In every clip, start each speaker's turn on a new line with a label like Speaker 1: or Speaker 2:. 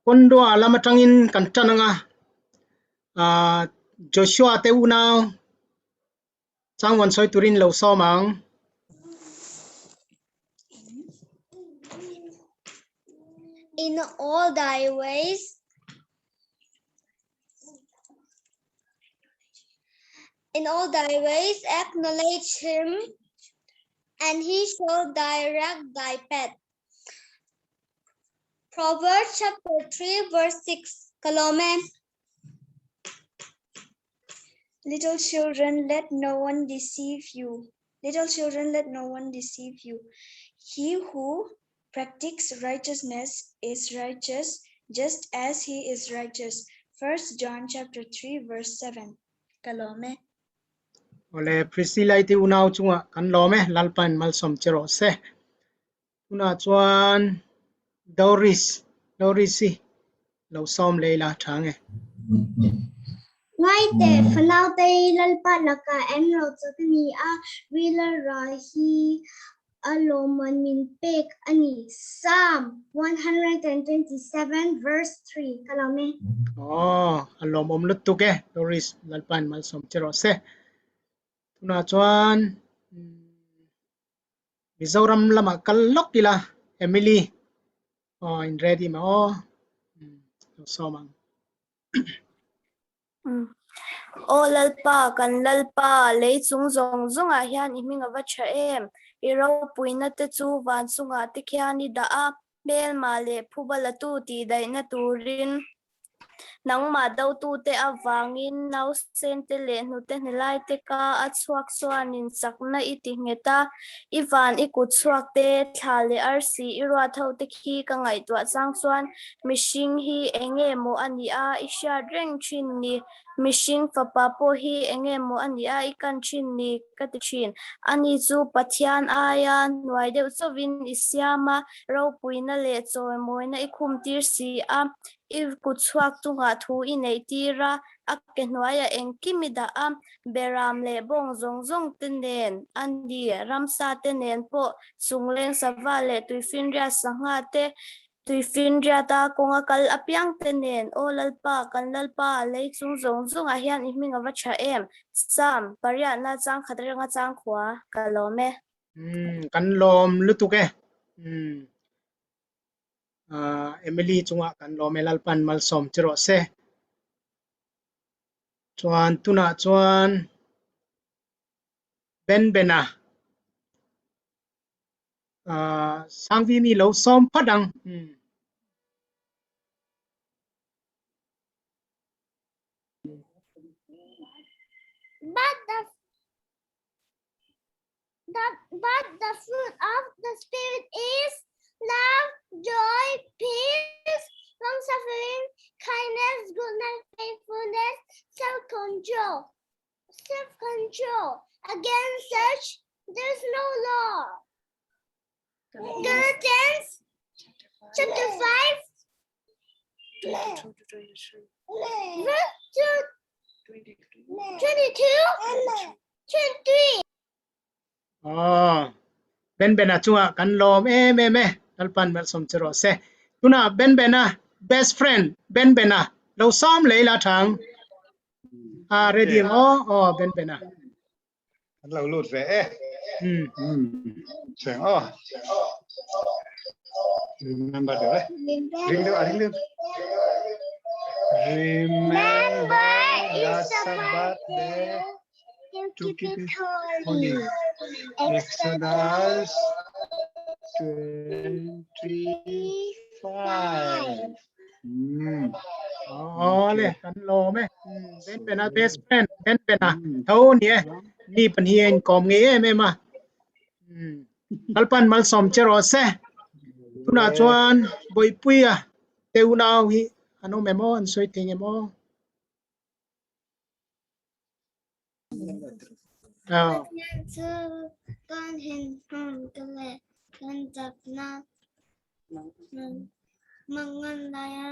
Speaker 1: Kondua lam atangin kan tan anga ah Joshua te unau changvawn sawi turin lo sawm ang.
Speaker 2: In all thy ways In all thy ways acknowledge him and he shall direct thy path. Proverbs chapter 3 verse 6 Ka lawm e.
Speaker 3: Little children, let no one deceive you. Little children, let no one deceive you. He who practices righteousness is righteous, just as he is righteous. First John chapter 3 verse 7. Ka lawm e.
Speaker 1: Awle Priscilla i te unau chungah kan lawm e, Lalpain malsawm che rawh se. Tunah chuan Doris, Doris hi lo sawm leh ila tha nge.
Speaker 2: Ngaite, fanaute hi Lalpa lakah en ro chu ka ni a, Rila ra hi a lawmman min pek a ni. Psalm 127 verse 3 Ka lawm e.
Speaker 1: Aw, a lawmawm lutuk e, Doris, Lalpain malsawm che rawh se. Tunah chuan Mizoram lamah kal lawk ila Emily aw in ready ma aw lo sawm ang.
Speaker 4: Aw Lalpa, kan Lalpa, lei chung zawng zawngah hian i hming a va tha em? I ropuina te chu van chungah te khian i dah a, hmelma leh phuba latu tihdaihna turin Nangmah dotute avangin nausente leh hnute hnelaite ka a chhuak chuanin chakna i ti nghet a, i van i kut chhuak te, thla leh arsi i ruat ho te khi ka ngaihtuah chang chuan mihring hi enge maw a nih a i hriat reng thin ni, mihring fapa pawh hi enge maw a nih a i kan thin ni ka ti thin. Ani chu Pathian aia hnuai deuh chauhin i siam a, ropuina leh chawimawina i khumtir si a, I kut chhuak chungah thu i neih tir a, a ke hnuaiah engkim i dah a, beram leh bawng zawng zawng te nen a ni, ramsa te nen pawh chungleng sava leh tuifinriat sangha te, tuifinriata kawnga kal apiang te nen, Aw Lalpa, kan Lalpa, lei chung zawng zawngah hian i hming a va tha em? Psalm, pariatna changkhat renga changkhua, ka lawm e.
Speaker 1: Umm, kan lawm lutuk e. Umm. Emily chungah kan lawm e Lalpan malsawm che rawh se. Chuan tunah chuan Ben Bena Sangvi mi lo sawm phat ang.
Speaker 2: But the The, but the fruit of the Spirit is love, joy, peace, long suffering, kindness, goodness, faithfulness, self control. Self control. Against such, there's no law. Galatians chapter 5, verse 22, 23.
Speaker 1: Aw, Ben Bena chungah kan lawm em em e, Lalpan malsawm che rawh se. Tunah Ben Bena best friend Ben Bena lo sawm lei la thang. A ready ang aw, aw Ben Bena.
Speaker 5: An lo lut ve e. Cheng aw. Remember deuh e. Ring deuh a ring deuh. Remember the Sabbath day to keep it holy. Exodus 25.
Speaker 1: Aw le kan lawm e. Ben Bena best friend Ben Bena tho ni e. Mi pahnih a inkawm ngei em em a. Lalpan malsawm che rawh se. Tunah chuan Bawihpuia te unau hi an awm em aw an sawi thei ngem aw. Aw.
Speaker 2: Pathian chu kan hinhman ka leh kan chakna mangan laia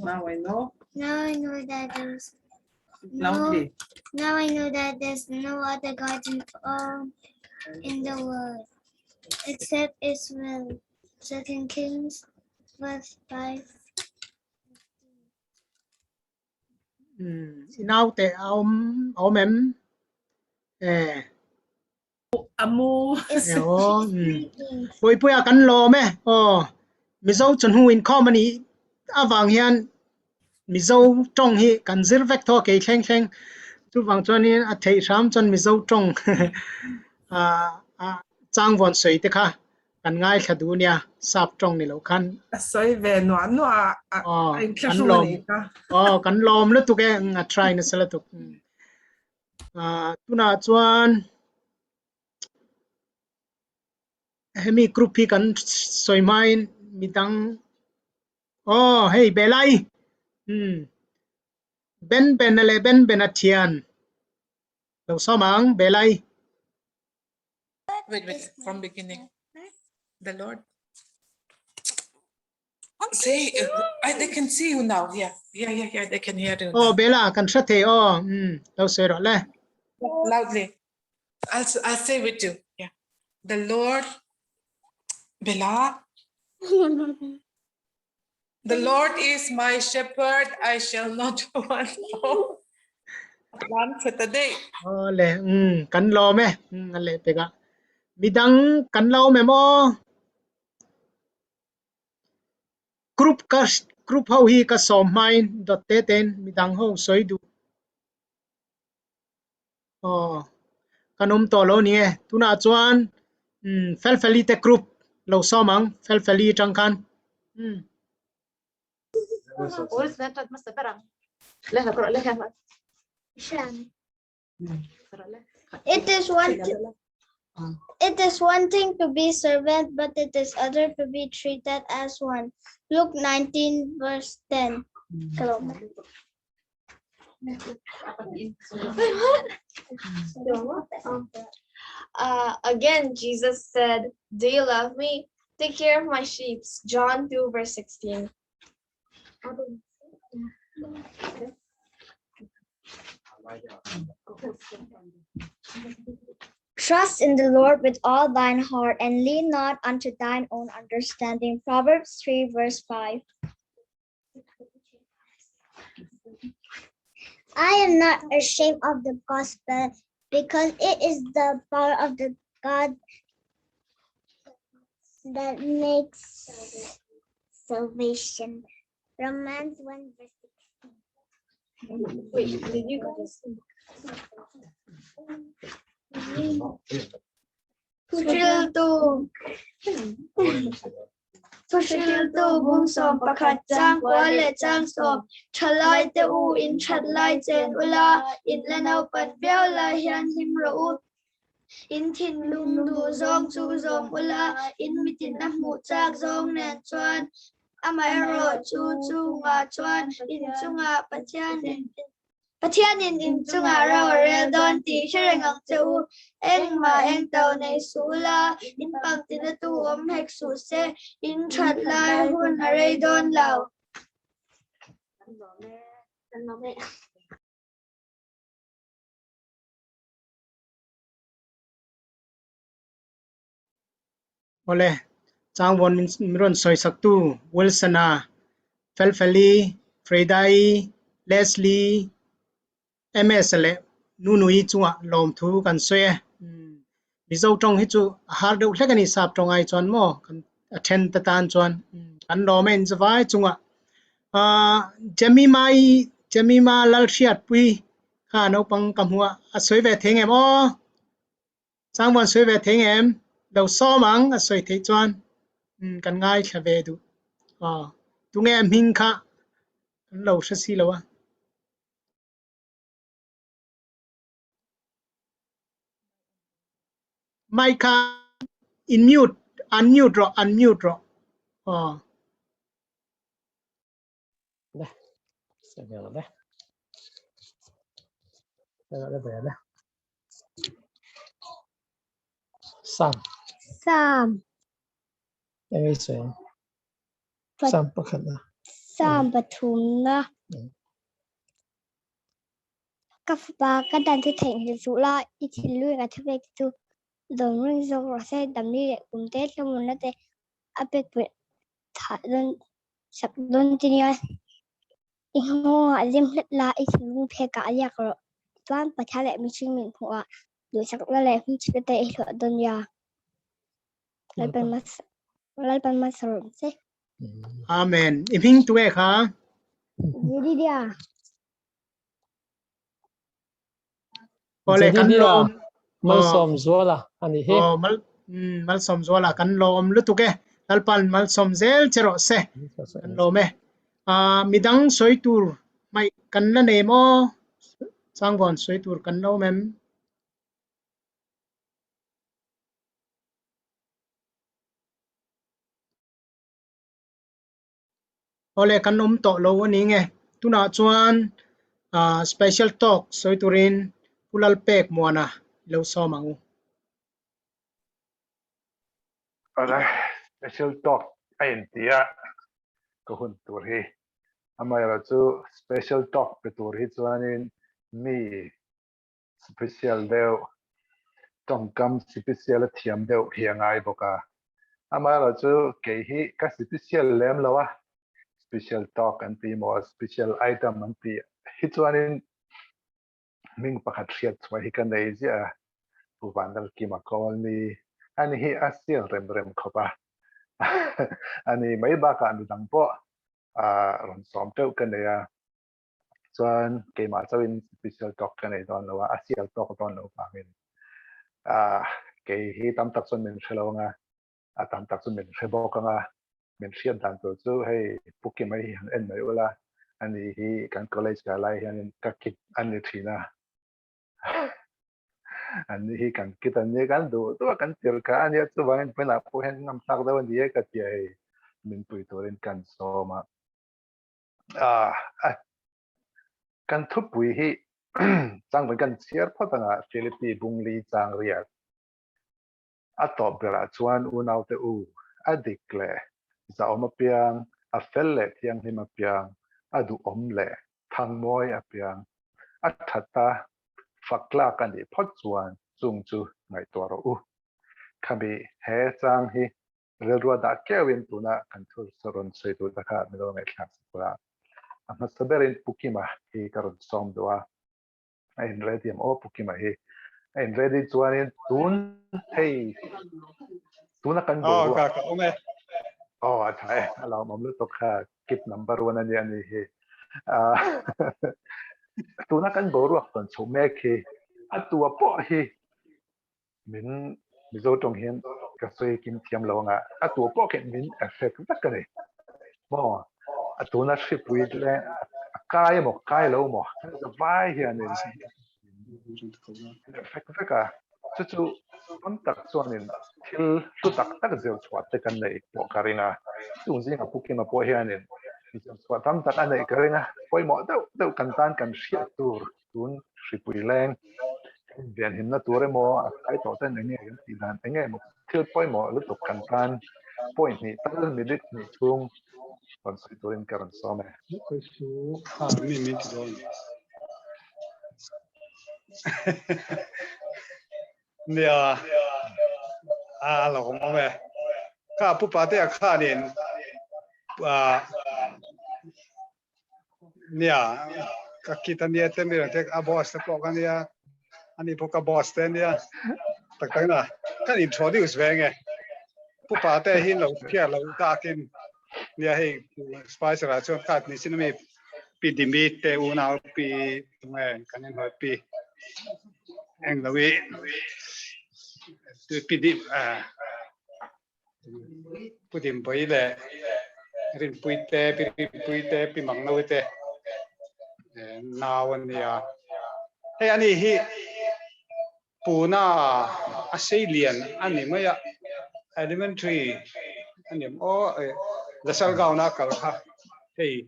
Speaker 6: Now I know.
Speaker 2: Now I know that there's no
Speaker 6: Loudly.
Speaker 2: now I know that there's no other God in all in the world except Israel. Second Kings verse 5.
Speaker 1: I naute a awm a awm em? E.
Speaker 6: Amu.
Speaker 1: E aw um. Puipuia kan lawm e aw. Mizo chawhnu inkhawm a nih avang hian Mizo tawng hi kan zir vek thaw kei thleng thleng. Chuvang chuanin a theih hram chuan Mizo tawng a changvawn sawi te kha kan ngaithla duh nia, sap tawng ni loh khan.
Speaker 6: A sawi ve nuah nuah a, a inthlahrung a nih kha.
Speaker 1: Aw, kan lawm lutuk e, a try nasa lutuk. Tunah chuan hemi group hi kan sawi hmain midang aw hei Belai um Ben Bena leh Ben Bena thian lo sawm ang Belai.
Speaker 6: Wait, wait, from beginning. The Lord. Say, I, they can see you now. Yeah, yeah, yeah, yeah, they can hear you.
Speaker 1: Oh, Bella, kan hre thei aw. Lo sawi rawh le.
Speaker 6: Loudly. I'll say with you. Yeah. The Lord, Bella. The Lord is my shepherd, I shall not want. Oh. One for the day.
Speaker 1: Aw le, kan lawm e. A leh pek ah. Midang kan lo awm em aw? Group ka group ho hi ka sawm hmain dawt te tein midang ho sawi duh. Aw kan awm tawh lo ni e. Tunah chuan um Felfeli te group lo sawm ang Felfeli atang khan. Um.
Speaker 2: It is one it is one thing to be servant, but it is other to be treated as one. Luke 19 verse 10. Hello.
Speaker 7: Again, Jesus said, Do you love me? Take care of my sheep. John 2, verse 16.
Speaker 2: Trust in the Lord with all thine heart and lean not unto thine own understanding. Proverbs 3, verse 5. I am not ashamed of the gospel because it is the power of the God that makes salvation. Romans 1 verse 16.
Speaker 7: Wait, did you guys? Thuhriltu Thuhriltu bung 11 chang kua leh chang sawm Thalai te u in that lai chen ula in la naupan viau lai hian hlim rawh u. In thinlung duh zawng chu zawm ula, in mitin a hmuh chak zawng nen chuan amaherawh chu chungah chuan in chungah Pathianin Pathianin in chungah ro a rel dawn tih hre reng ang che u. Engmah eng to nei suh ula, in pangtina tu awm hek suh se, in that lai hun a rei dawn lo.
Speaker 1: Awle, Changvawn min rawn sawisaktu Wilson-a, Felfeli, Freda-i, Leslie, MS-a leh Nunui chungah lawmthu kan sawi e. Mizo tawng hi chu a har deuh hlek a ni sap tawng ai chuan maw kan a then te tan chuan kan lawm e inzavai chungah. Jemima-i Jemima Lalhriatpui Kha naupang ka hmuh a, a sawi ve thei ngem aw? Changvawn sawi ve thei ngem? Lo sawm ang a sawi theih chuan umm kan ngaithla ve duh. Aw, tunge a hming kha kan lo hre si lo a. Mic kha in mute, unmute rawh, unmute rawh. Aw.
Speaker 8: Sam.
Speaker 2: Sam.
Speaker 8: Eng ei sawi ang? Sam pakhat na.
Speaker 2: Sam pathumna. Ka fapa ka dan chu theihnghilh suh la, i thinlung ka thupek te chu zawm reng zawk rawh se, damni leh kum te hlawmawna te a pek pawih thah dawn sak dawn che nia. I nghawngah zim hlet la, i thinlung phekah a liak rawh. Tichuan Pathian leh mihring min hmuhah duhsakna leh hmingchhitna te i hlawh dawn nia. Lalpan Lalpan hmasa rawh che.
Speaker 1: Amen. I hming tu e kha?
Speaker 2: Jedidia.
Speaker 1: Ole kan lawm.
Speaker 8: Malsawm zuala ani hi.
Speaker 1: Oh mal malsawm zuala kan lawm lutuk e. Lalpan malsawm zel che rawh se. Kan lawm e. Ah midang sawi tur mai kan la nei maw? Changvawn sawi tur kan lo awm em? Awle kan awm tawh lo a ni nge. Tunah chuan ah special talk sawi turin Pu Lalpek Muana i lo sawm ang u.
Speaker 9: Awle special talk a inti a ka hun tur hi. Amaherawhchu special talk pe tur hi chuanin mi special deuh, tawngkam special a thiam deuh hi a ngai bawk a. Amaherawhchu kei hi ka special lem lo a, special talk an ti maw, special item an ti hi chuanin hming pakhat hriat chhuah hi ka nei ziah a, Pu Vanlalkima Kawlni ani hi a sial rem rem khawp a, ani mai bakah midang pawh rawn sawm teuh ka nei a. Chuan keimah chauhin special talk ka nei dawn lo a, a sial tawk dawn lo vangin ah kei hi tam tak chuan min hre lo anga, a tam tak chu min hre bawk anga, min hriat dan tur chu hei Pu Kima hi han en mai ula, ani hi kan college ka lai hianin ka kit a ni thin a, ani hi kan kit a nia kan duh duh a kan tir kha a nia chuvangin vawiinah pawh hian ngam tlak deuh a ni e ka ti a hei min pui turin kan sawm a. Kan thupui hi changvawn kan chhiar phawt anga Philippi Bungli chang riat a tawp berah chuan unaute u a dik leh zahawm apiang, a fel leh thianghlim apiang, a duhawm leh thangmawi apiang, a that a fak tlak a nih phawt chuan chung chu ngaihtuah rawh u. Khami he chang hi Rilrua dah keuhin tuna kan thu rawn sawi tur te kha min lo ngaihthlak sak tur a. A hmasa berin Pu Kima hi ka rawn sawm duh a, a in ready em aw Pu Kima hi. A in ready chuanin tun hei tuna kan boruak.
Speaker 5: Aw ka awm e.
Speaker 9: Aw a tha e, a lawmawm lutuk kha kit number one a nia ni hi. Tuna kan boruak tawn chhoh mek hi a tua pawh hi min Mizo tawng hian ka sawi kim thiam lo anga a tu pawh khian min affect vek a ni maw a tuna hripui le a kai emaw kai lo maw vai hianin affect vek a chu chu tam tak chuanin thil hlu tak tak zir chhuah te kan neih pawh ka ring a chung zinga Pu Kima pawh hianin zir chhuah tam tak a neih ka ring a pawimawh deuh deuh kan tan kan hriat tur tun hripui leng venhimna tur emaw a kai tawh ten enge kan tih dan enge emaw thil pawimawh lutuk kan tan point hnih tal minute hnih chhung rawn sawi turin ka rawn sawm e.
Speaker 5: Mi min ti dawn. Nia a lo awm awm e. Kha pu pate a khanin Nia, ka kit a nia te mi rang te a boss te pawh ka nia, ani pawh ka boss te nia. Tak tak na, kan introduce ve nge. Pu pa te hi lo phiar lo takin nia hei Spicer ah chuan khat ni sin ami pi Dimi te unau pi tunge kan in hoi pi eng lo i pi Dim Pu Dimpui leh Rinpui te, Pi Rinpui te, Pi Mangnawi te nau an ni a. Hei ani hi Puna a sei lian a ni mai a, elementary a ni em aw, Lasalgaon a kal kha hei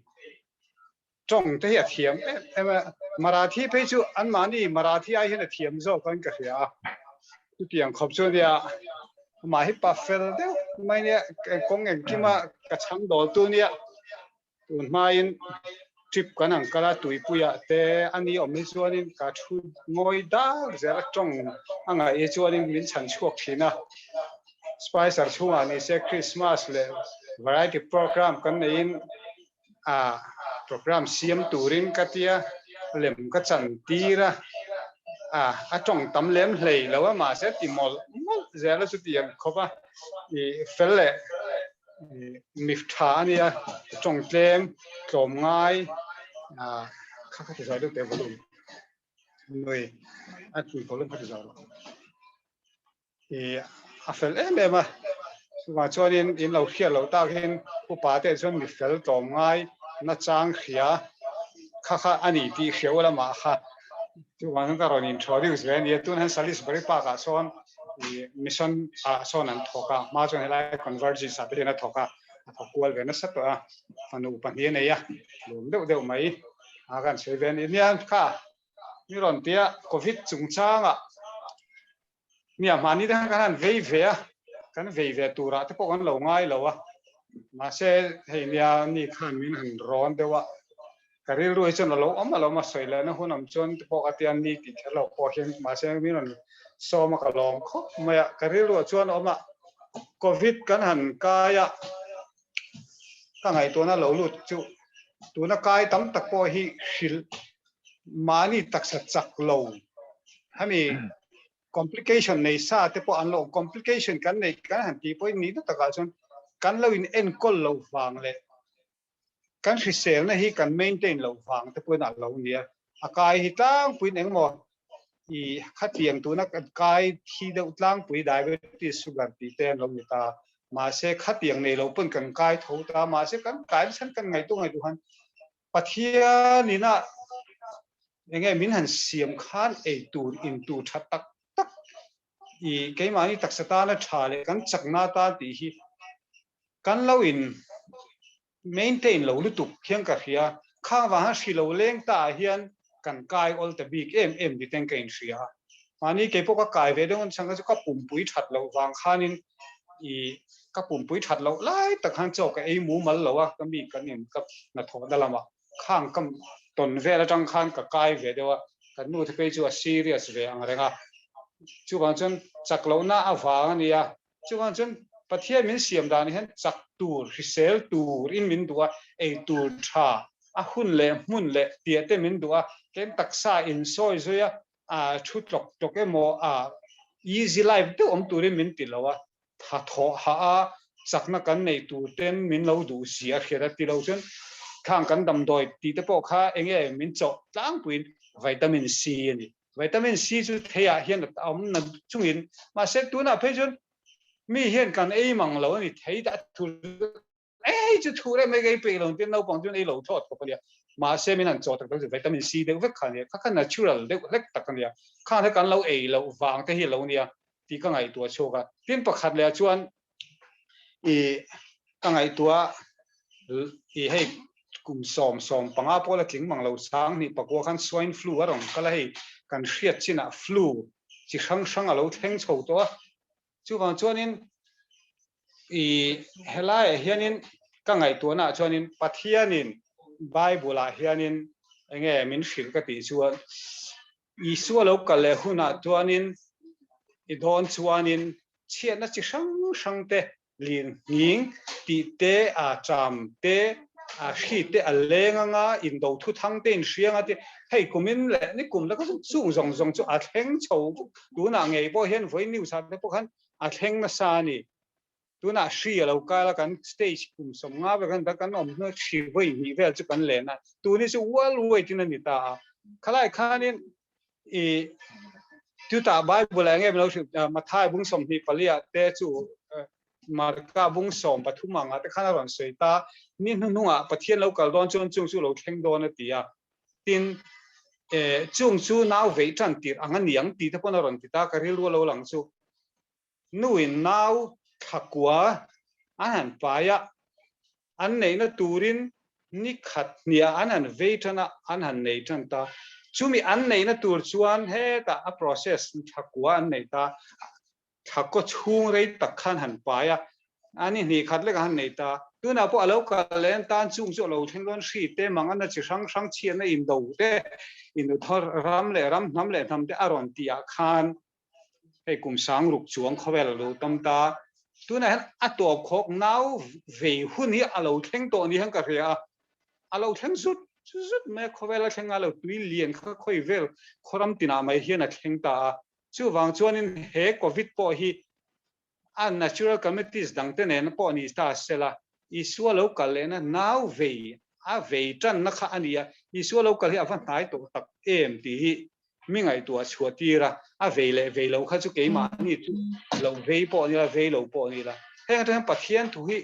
Speaker 5: tawng te hi a thiam em em a, Marathi phei chu anmahni Marathi ai hian a thiam zawk ang ka hria a, chutiang khawp chu ania. Amah hi pa fel deuh mai nia, kawng engkima ka chhang dawl tu nia. Tun hmain trip kan ang kal a, tuipuiah te a ni awm hi chuanin ka thu ngawi dak zel a, tawng a ngaih hi chuanin min chhan chhuak thin a. Spicer chhungah ni se Christmas leh variety program kan neihin a program siam turin ka tia lem ka chan tir a, a a tawng tam lem hlei lo a mahse ti mawlh mawlh zel a chutiang khawp a i fel leh mi tha a nia tawng tlem tlawm ngai a kha kha ti zau deuh teh volume nui a tui volume kha ti zau rawh. I a fel em em a, chuvang chuanin in lo hriat loh takin upa te chuan mi fel tlawm ngai nachang hria kha kha a ni tih hreu lamah kha chuvang chuan ka rawn introduce ve a nia. Tun hian Salisbury Park ah sawn i mission ah sawn an thawk a, hma chuan helai Convergence ah te hian a thawk a, a thawk kual ve nasa tawh a, fanu pahnih a nei a, lawm deuh deuh mai a kan sawi ve a ni. Nia kha mi rawn tia Covid chungchangah Nia, mahni te khan kan han vei ve a, kan vei ve turah te pawh kan lo ngai lo a. Mahse, hei nia ni khan min han rawn deuh a, ka rilru hi chuan a lo awm a lo awm a, sawi lehna hun awm chuan te pawh ka tia ni tih kher lo pawh hian mahse min rawn sawm a ka lawm khawp mai a, ka rilruah chuan a awm a, Covid kan han kai a, ka ngaihtuahna lo lut chu tuna kai tam tak pawh hi hrilh mahni taksa chak lo hemi complication nei sa te pawh an lo complication kan nei kan han tih pawhin ni na takah chuan kan lo in enkawl lo vang leh kan hriselna hi kan maintain lo vang te pawhin a lo nia a kai hi tlangpuiin engmaw i khatiang tuna kan kai thi deuh tlangpui diabetes sugar tih te an lo ni ta mahse khatiang nei lo pawn kan kai tho ta mahse kan kai chhan kan ngaihtuah ngaihtuah khan Pathianina enge min han siam khan ei tur in tur tha tak tak i keimahni taksa tana tha leh kan chakna tan tih hi kan lo in maintain lo lutuk hian ka hria. Khang vang hian hri lo leng ta ah hian kan kai awl ta bik em em ni ten ka inhria a. Mahni kei pawh ka kai ve deuh an chhan kha chu ka pumpui that loh vang khanin i ka pumpui that loh lai tak khan chaw ka ei mumal lo a, ka mi kan in ka hnathawhna lamah khang ka tawn vel atang khan ka kai ve deuh a, kan nu te phei chu a serious ve ang reng a. Chuvang chuan chak lohna avang a nia, chuvang chuan Pathian min siam dan hian chak tur, hrisel tur in min duh a, ei tur tha, a hun leh hmun leh piah te min duh a, tlem taksa insawi zui a, a thu tlawk tlawk emaw a easy life deuh awm turin min ti lo a, tha thawh hah a chakna kan neih tur ten min lo duh zia a hriat a ti lo chuan khang kan damdawi tih te pawh kha enge min chawh tlangpuiin vitamin C a ni. Vitamin C chu theiah hian a awm na chungin mahse tunah phei chuan mi hian kan ei mang lo a ni thei dah thur Ei chu thu rem ei peih lo tin naupang chuan ei lo thawt khawp a nia. Mahse min han chaw tak tak chu vitamin C deuh vek kha a nia. Kha kha natural deuh hlek tak a nia. Khang te kan lo ei loh vang te hi a lo nia tih ka ngaihtuah chhuak a. Tin pakhat leh ah chuan i ka ngaihtuah i hei kum 75 pawh la tling mang lo 2009 khan swine flu a rawn kal a hei kan hriat chinah flu chi hrang hrang a lo thleng chho tawh a. Chuvang chuanin i helaiah hianin ka ngaihtuahnaah chuanin Pathianin Bible-ah hianin enge min hrilh ka tih chuan Isua lo kal leh hunah chuanin i dawn chuanin chhiatna chi hrang hrang te lin nghing tih te a cham te a hri te a leng anga indo thu thang te inhriang a ti hei kumin leh ni kum laka chung zawng zawng chu a thleng chho tunah ngei pawh hian vawi news ah te pawh khan a thleng nasa a ni tunah hri a lo kal a kan stage kum 50 vel kan kan awm hnu hri vawi hnih vel chu kan len a tuni chu world wide in a ni ta a khalai khanin i chutah Bible ah enge min lo hrilh Mathai bung 24 ah te chu Marka bung 13 anga te khan a rawn sawi ta ni hnuhnungah Pathian lo kal dawn chuan chung chu lo thleng dawn a ti a tin chung chu nau veih tan tir ang a niang tih te pawn a rawn ti ta ka rilru a lo lang chu nuin nau thlakua an han pai a an neihna turin ni khat hniah an han vei tan a an han nei tan ta chumi an neihna tur chuan hetah a process thlakua an nei ta. Thla kaw chhung rei tak khan han pai a, a ni hnih khat lek a han nei ta. Tunah pawh a lo kal leh an tan chung chu a lo thleng dawn hri te, manganna chi hrang hrang chhiatna indo te, indo ram leh ram, hnam leh hnam te a rawn tih ah khan hei kum sang ruk chuang khawvel a lo tam ta. Tunah hian a tawp khawk nau vei hun hi a lo thleng tawh ni hian ka hria a, a lo thleng zut zut mai a, khawvel a thleng a lo tui lian kha khawi vel khawram tinah mai hian a thleng ta a. Chuvang chuanin he Covid pawh hi a natural calamities dangte nena pawh ni ta sela, Isua lo kal lehna nau vei a vei tanna kha a ni a, Isua lo kal hi a va hnai tawh tak em tih hi mi ngaihtuah chhuah tir a, a vei leh vei lo kha chu keimahni chu lo vei pawh a ni la, vei lo pawh a ni la. Heng atang hian Pathian thu hi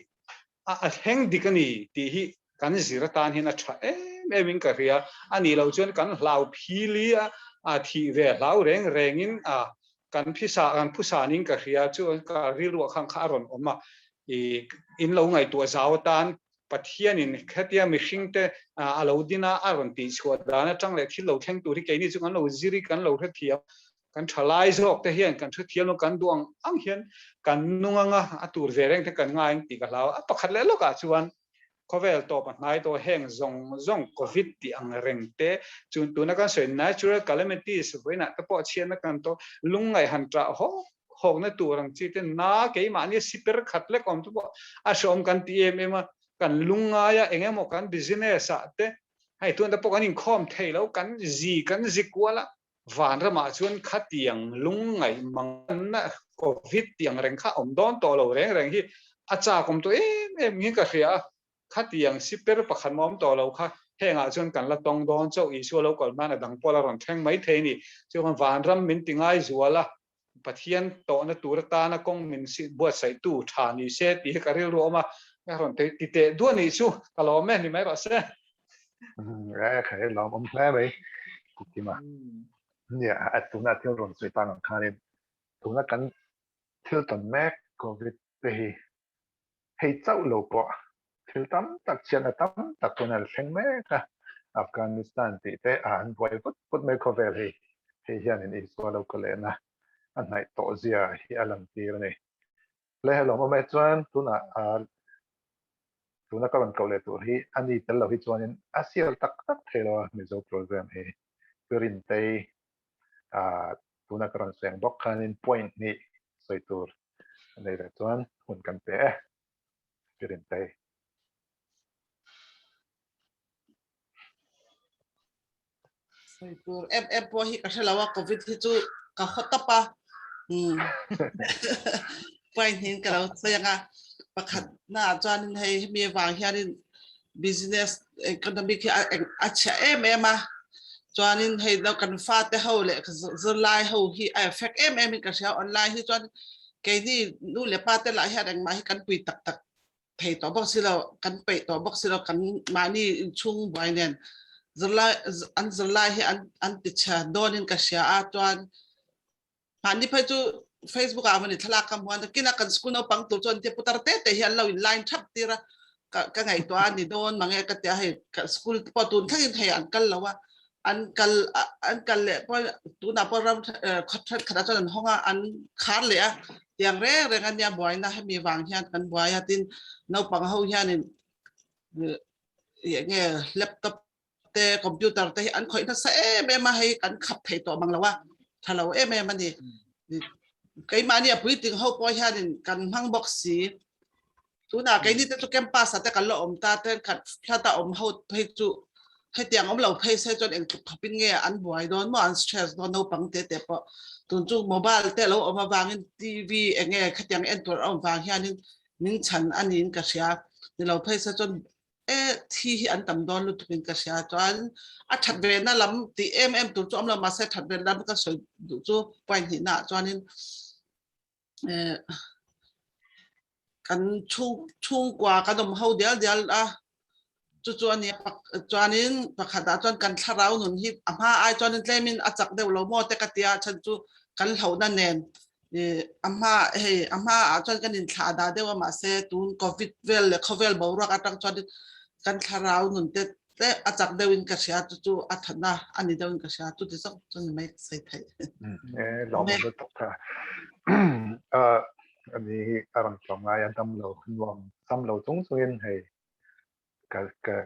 Speaker 5: a thleng dik a ni tih hi kan zir atan hian a tha em em in ka hria. A nih loh chuan kan hlau phili a, a thih ve hlau reng rengin a kan phisa kan phusan in ka hria chu ka rilruah khan kha a rawn awm a. I in lo ngaihtuah zau atan Pathianin khatia mihringte a lo din a, a rawn tihchhuah dan atang leh thil lo thleng tur hi keini chu kan lo zir i kan lo hrethiam. Kan tha lai zawk te hian kan hrethiam lo, kan duh ang ang hian kan nung anga a tur ve reng te kan ngai ang tih ka hlau a. Pakhat leh lawkah chuan khawvel tawp a hnai tawh heng zawng zawng Covid tih ang reng te chu tuna kan sawi natural calamities vawiinah te pawh chhiatna kan tawh lungngaih han ṭah hawk hawkna tur ang chi te na keimahni siper khat lek awm te pawh a hreawm kan ti em em a, kan lungngaia eng emaw kan business ah te hei tun te pawh kan inkhawm thei lo kan zi kan zi kual a Vanramah chuan khatiang lungngaih manganna Covid tih ang reng kha awm dawn tawh lo reng reng hi a chak awm tawh em em hi ka hria a, khatiang siper pakhat mah awm tawh lo kha hengah chuan kan la tawng dawn chauh Isua lo kal hman a dang pawh la rawn thleng mai thei a ni. Chuan vanram min ti ngai zual a, Pathian tawhna tur atana kawng min buatsaihtu tha ni se tih hi ka rilru a awm a, ka rawn ti teh duah nih chu ka lawm e ni mai rawh se.
Speaker 9: E khai lawm awm hle mai Kima. Nia a tuna thil rawn sawi tang ang khanin tuna kan thil tawn mek Covid te hi hei chauh lo pawh thil tam tak chhiatna tam tak tuna la thleng mek a, Afghanistan tih te a an buai vut vut mai khawvel hei hei hianin Isua lo ka lehna a hnaih tawh zia hi a lantir a ni. Le hello awm e chuan tunah tuna ka rawn koh leh tur hi a ni tel lo hi chuanin a sial tak tak thei lo a Mizo program hi Pirintei tuna ka rawn sawi ang bawk khanin point hnih sawi tur a nei leh chuan hun kan pe e Pirintei.
Speaker 10: Sawi tur em em pawh hi ka hre lo a covid hi chu ka haw tawp a um point hin ka lo sawi anga pakhat na ah chuanin hei hemi avang hianin business economic hi a chhia em em a chuanin hei lo kan fate ho leh zirlai ho hi a effect em em in ka hria online hi chuan keini nu leh pa te lah hian engmah hi kan pui tak tak thei tawh bawk si lo kan peih tawh bawk si lo kan mahni inchhung buai nen zirlai an zirlai hi an an ti chhe dawnin ka hria a chuan mahni phei chu Facebook ah mani thlalak ka hmuan kina kan school naupang tur chuan te putar te te hi an lo in line thap tir a ka ka ngaihtuah a ni dawn mange ka tia hei ka school pawh tun thlengin hei an kal lo a an kal an kal leh pawh tunah pawh ram khaw thenkhatah chuan an hawng a an khar leh a tiang reng reng a nia buaina hemi vang hian kan buai a tin naupang ho hianin eng nge laptop te computer te hi an khawih nasa em em a hei kan khap thei tawh mang lo a tha lo em em a ni keimahni a puitling ho pawh hianin kan hmang bawk si Tunah keini te chu campus ah te kan la awm ta thenkhat flat a awm ho phei chu hetiang awm lo phei se chuan eng tluk khawpin nge an buai dawn maw an stress dawn naupang te te pawh tun chu mobile te lo awm avangin TV eng nge khatiang en tur a awm vang hianin min chhan a niin ka hria ni lo phei se chuan e thi hi an tam dawn lutuk in ka hria chuan a that ve na lam tih em em tur chu awm lo mahse that ve lam ka sawi duh chu point hnihna ah chuanin kan chhung chhungkua kan awm ho dial dial a chu chu a ni chuanin pakhatah chuan kan thlarau nun hi a hma ai chuanin tlemin a chak deuh lo maw te ka tia chhan chu kan hlauhna nen a hma hei a hma ah chuan kan inthlah dah deuh a mahse tun covid vel leh khawvel boruak atang chuanin kan thlarau nun te. Tle a chak deuhin ka hria chu chu a thatna a ni deuhin ka hria chuti zawk chu ni mai sawi theih.
Speaker 9: E lawm awm lutuk tha. Ani hi a rawn tlawm ngai a dam lo nuam sam lo chung chungin hei ka ka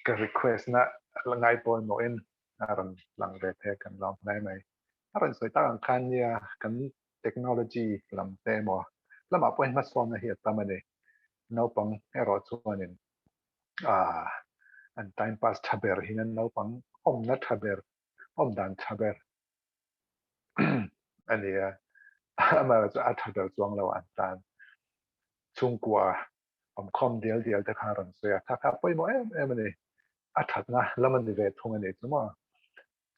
Speaker 9: ka request na ngai pawimawhin a rawn lang ve thei a kan lawm hle mai. A rawn sawi tak ang khan nia kan technology lam te emaw lamah pawhin hmasawnna hi a tam a ni. Naupang erawh chuanin ah an time pass tha ber hin an naupang awmna tha ber awm dan tha ber a ni a amaherawh chu a tha ber chuang lo an tan chhungkua awmkhawm dial dial te kha rawn sawi a tha kha pawimawh em em a ni a thatna lam a ni ve thung a ni chu maw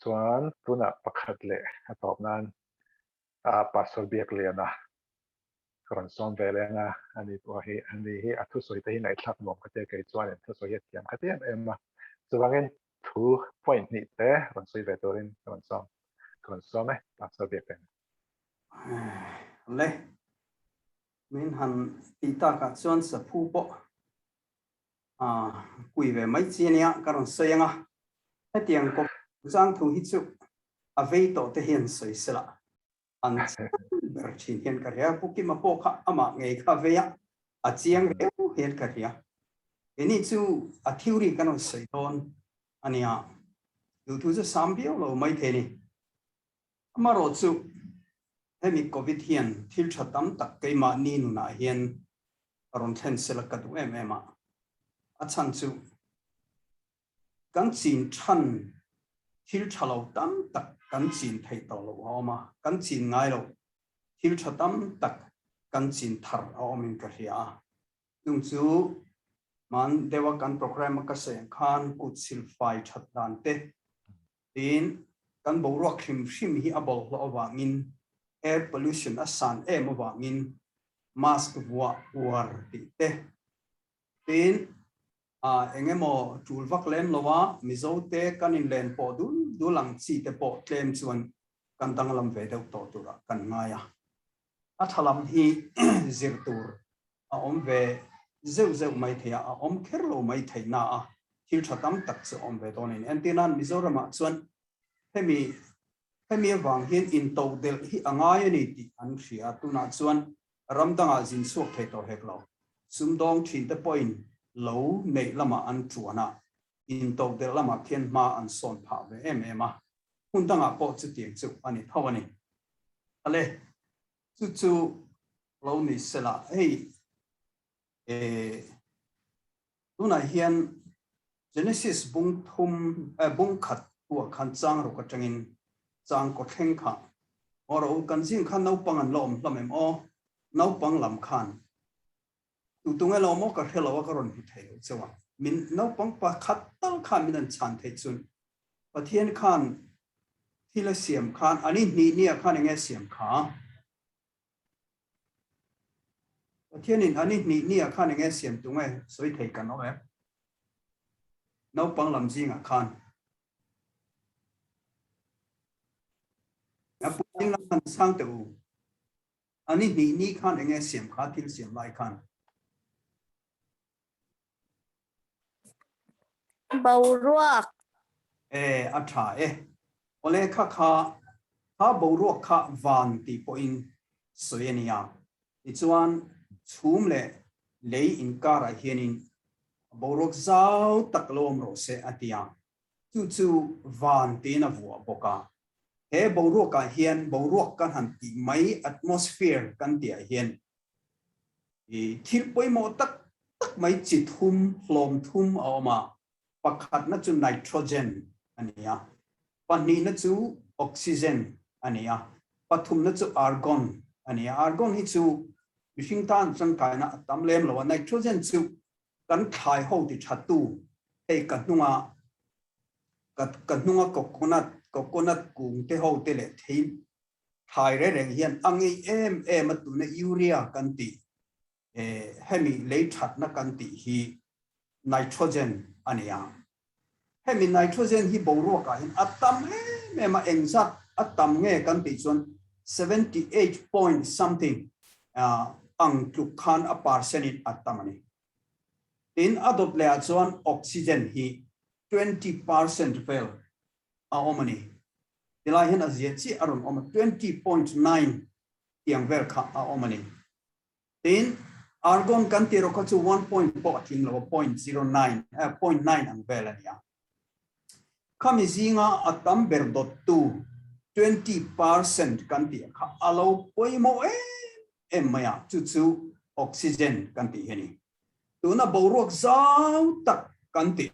Speaker 9: chuan tunah pakhat leh a tawp nan a pastor biak lian a ka rawn sawm ve leng a ani pawh hi ani hi a thusawi te hi ngaihthlak nuam ka tia kei chuan in thusawi hi a thiam kha ti em em a chuvangin thu point hnih te rawn sawi ve turin ka rawn sawm ka rawn sawm e pastor biak lian
Speaker 11: Le min han ti takah chuan saphu pawh a kui ve mai chi ania ka rawn sawi anga hetiang kawp chang thu hi chu a vei tawh te hian sawi sela an chiang ber thin hian ka hria Pu Kima pawh kha amah ngei kha vei a a chiang riau hian ka hria keini chu a theory kan rawn sawi dawn ania duhthu chu sam viau lo mai thei ni amarawh chu hemi covid hian thil tha tam tak keimahni nunah hian a rawn thlen sela ka duh em em a a chhan chu Kan chin than thil tha lo tam tak kan chin theih tawh loh a awm a, kan chin ngai lo thil tha tam tak kan chin thar a awmin ka hria a. Chung chu hman deuha kan programme a ka sawi ang khan kut silfai that dan te tiin kan boruak hrim hrim hi a bawlhhlawh avangin air pollution a san em avangin mask vuah uar tih te tiin A eng emaw tul vak lem lo a, Mizo te kan inlen pawh dul dul ang chi te pawh tlem chuan kan danglam ve deuh tawh turah kan ngai a. A tha lam hi zir tur a awm ve zeuh zeuh mai thei a, a awm kher lo mai thei na a, thil tha tam tak chu a awm ve dawn a ni. Entirnan Mizoramah chuan hemi hemi avang hian intodelh hi a ngai a ni tih an hria a, tunah chuan Ram dangah zin chhuak thei tawh hek lo. Sumdawng thinte pawhin lo neih lamah an tuan a, intawkdelh lamah khian hma an sawn phah ve em em a. Hmun dangah pawh chutiang chu a ni tho a ni. Ale, chu chu lo ni sela, hei eh tunah hian Genesis bung thum eh bung khat huah khan chang ruk atangin chang kaw thleng kha aw rawh u kan zing khan naupang an la awm hlawm em aw naupang lam khan tu tu nge lo maw ka hre lo a ka rawn hmu thei lo cheu a min naupang pakhat tal khan min an chhan theih chun Pathian khan thil a siam khan ani hnih nia khan enge siam kha Pathianin ani hnih nia khan enge siam tu nge sawi thei kan awm em? Naupang lam zingah khan. A puitling lam han chhang teh u. Ani hnih ni khan enge siam kha thil siam lai khan.
Speaker 4: Boruak.
Speaker 11: E, a tha e. Awle kha kha, kha boruak kha van tih pawhin sawi a nia. Tichuan, chhum leh lei inkarah hianin boruak zau tak lo awm rawh se a ti a. Chu chu van tiin a vuah bawk a. He boruakah hian boruak kan han tih mai atmosphere kan tihah hian I thil pawimawh tak tak mai chi thum, hlawm thum a awm a, pakhatna chu nitrogen a ni a, pahnihna chu oxygen a ni a, pathumna chu argon a ni a. Argon hi chu mihring tan tangkaina a tam lem lo a, nitrogen chu kan thlai ho ti thatu hei ka hnunga ka ka hnunga coconut coconut kung te ho te leh thei Thlai reng reng hian a ngei em em a tuna urea kan tih hemi lei thatna kan tih hi nitrogen a ni a. Hemi nitrogen hi boruakah hian a tam em em a, engzat a tam nge kan tih chuan 78 point something ang tluk khan a percent in a tam a ni. Tin, a dawt lehah chuan oxygen hi. 20% vel a awm a ni. Tilai hian a zia chiah a rawn awm a, 20.9 tiang vel kha a awm a ni. Tin, argon kan tih erawh kha chu one point pawh a tling lo a, point zero nine, eh, point nine ang vel a ni a. Khami zinga a tam ber dawttu 20% kan tih kha a lo pawimawh em em mai a, chu chu oxygen kan tih hi a ni. Tuna boruak zau tak kan tih.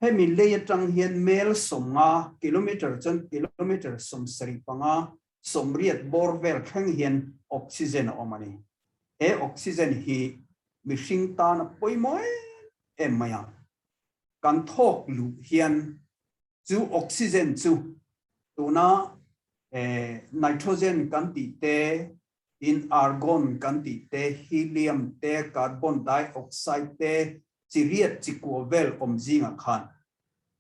Speaker 11: Hemi lei atang hian mel 50, kilometer chuan kilometer 75, 80 bawr vel thleng hian oxygen a awm a ni. He oxygen hi mihring tan a pawimawh em em mai a. Kan thawk luh hian chu oxygen chu tuna nitrogen kan tih te, in argon kan tih te, helium te, carbon dioxide te, chi riat chi kua vel awm zingah khan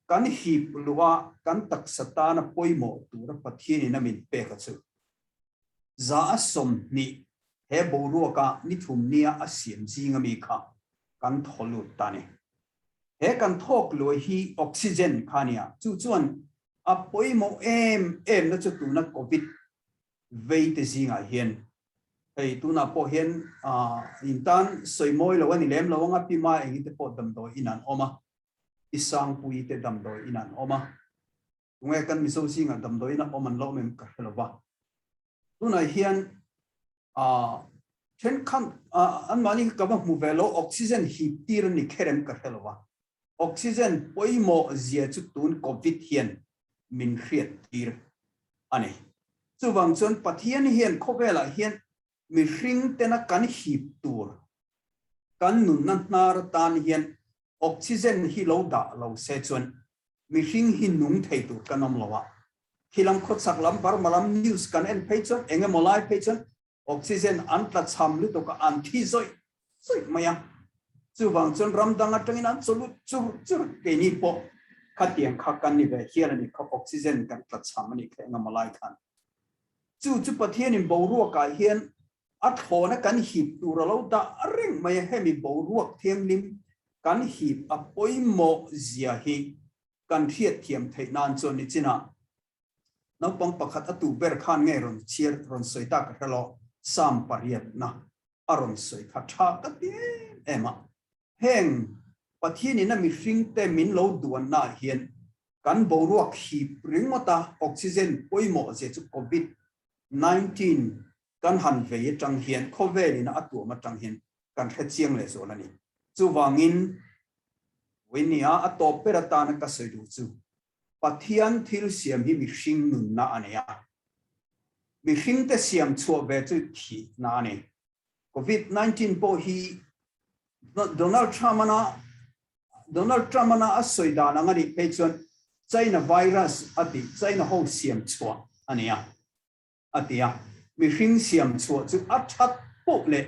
Speaker 11: kan hip luh a, kan taksa tana pawimawh tura Pathianin a min pek a chu. 20% he boruaka ni thum nia a siam zinga mi kha kan thaw lut ta ni. He kan thawk luai hi oxygen kha nia, chu chuan a pawimawh em em na chu tuna covid vei te zingah hian hei tunah pawh hian in tan sawi mawi lo a ni lem lo ang a, pi ma engin te pawh damdawi in an awm a, pi Sangpui te damdawi in an awm a, tunge kan Mizo zingah damdawi in a awm an lo awm em ka hre lo va. Tunah hian thenkhat anmahni ka va hmu ve lo, oxygen hip tir a ni kher em ka hre lo va, oxygen pawimawh zia chu tun covid hian min hriat tir a ni. Chuvang chuan Pathian hian khawvelah hian mihring tena kan hip tur, kan nunna hnar atan hian Oxygen hi lo dah lo se chuan mihring hi nung thei tur kan awm lo a. Khilam khawchhak lam Burma lam news kan en phei chuan eng emaw lai phei chuan oxygen an tla cham lutuk a, an thi zawih zawih mai a. Chuvang chuan ram dang atangin an chaw lut chur chur keini pawh khatiang kha kan ni ve hial a ni kha oxygen kan tla cham a ni kha eng emaw lai khan. Chu chu Pathianin boruakah hian A thlawna kan hip tur a lo dah reng mai a, hemi boruak thianghlim kan hip a pawimawh zia hi kan hriatthiam theih nan chuan nichinah naupang pakhat a tu ber khan nge rawn chhiar rawn sawi ta ka hre lo, Psalm pariatna a rawn sawi kha tha ka ti em em a. Heng Pathianin a mihringte min lo duannaah hian kan boruak hip ringawta oxygen pawimawh zia chu Covid 19 Kan han vei atang hian khawvelin a tuam atang hian kan hre chiang leh zual a ni. Chuvangin, Winia a tawp ber atana ka sawi duh chu Pathian thil siam hi mihring nunna a nei a. Mihringte siam chhuah ve chu thihna a ni. Covid 19 pawh hi Donald Trump-ana Donald Trump-ana a sawi dan ang a nih phei chuan China virus a tih China ho siam chhuah a ni a. a ti a, mihring siam chhuah chu a that poh leh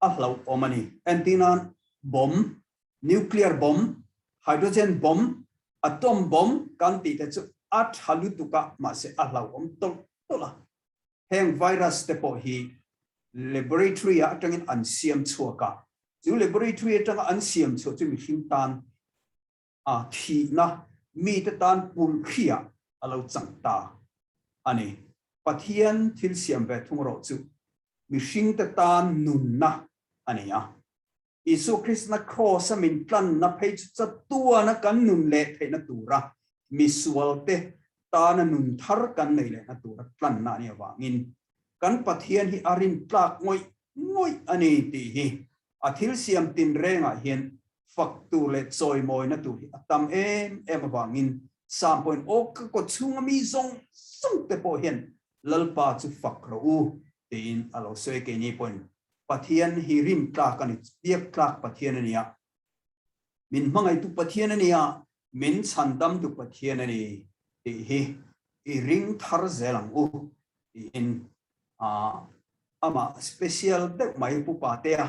Speaker 11: a hlauhawm a ni. Entirnan, bomb, nuclear bomb, hydrogen bomb, atom bomb kan tih te chu a tha lutuk a, mahse a hlauhawm tawlh tawlh a. Heng virus te pawh hi laboratory ah atangin an siam chhuak a, chu laboratory atanga an siam chhuah chu mihring tan a thihna mite tan pulhriah a lo chang ta a ni. Pathian thil siam ve thung erawh chu mihringte tan nunna a ni a. Isua Kristna Kraws-a min tlanna phei chu chatuana kan nun leh theihna tura misualte tana nun thar kan nei lehna tura tlanna a nih avangin kan Pathian hi a rintlak ngawih ngawih a ni tih hi a thil siam tinrengah hian fak tur leh chawimawina tur hi a tam em em avangin Sam pawhin aw ka kaw chhunga mi zawng zawng te pawh hian Lalpa chu fak rawh u tiin a lo sawi a, keini pawhin Pathian hi rin tlak a ni, biak tlak Pathian a ni a, min hmangaihtu Pathian a ni a, min chhandamtu Pathian a ni tih hi i ring thar zel ang u tiin amah special deuh mai Pu Patea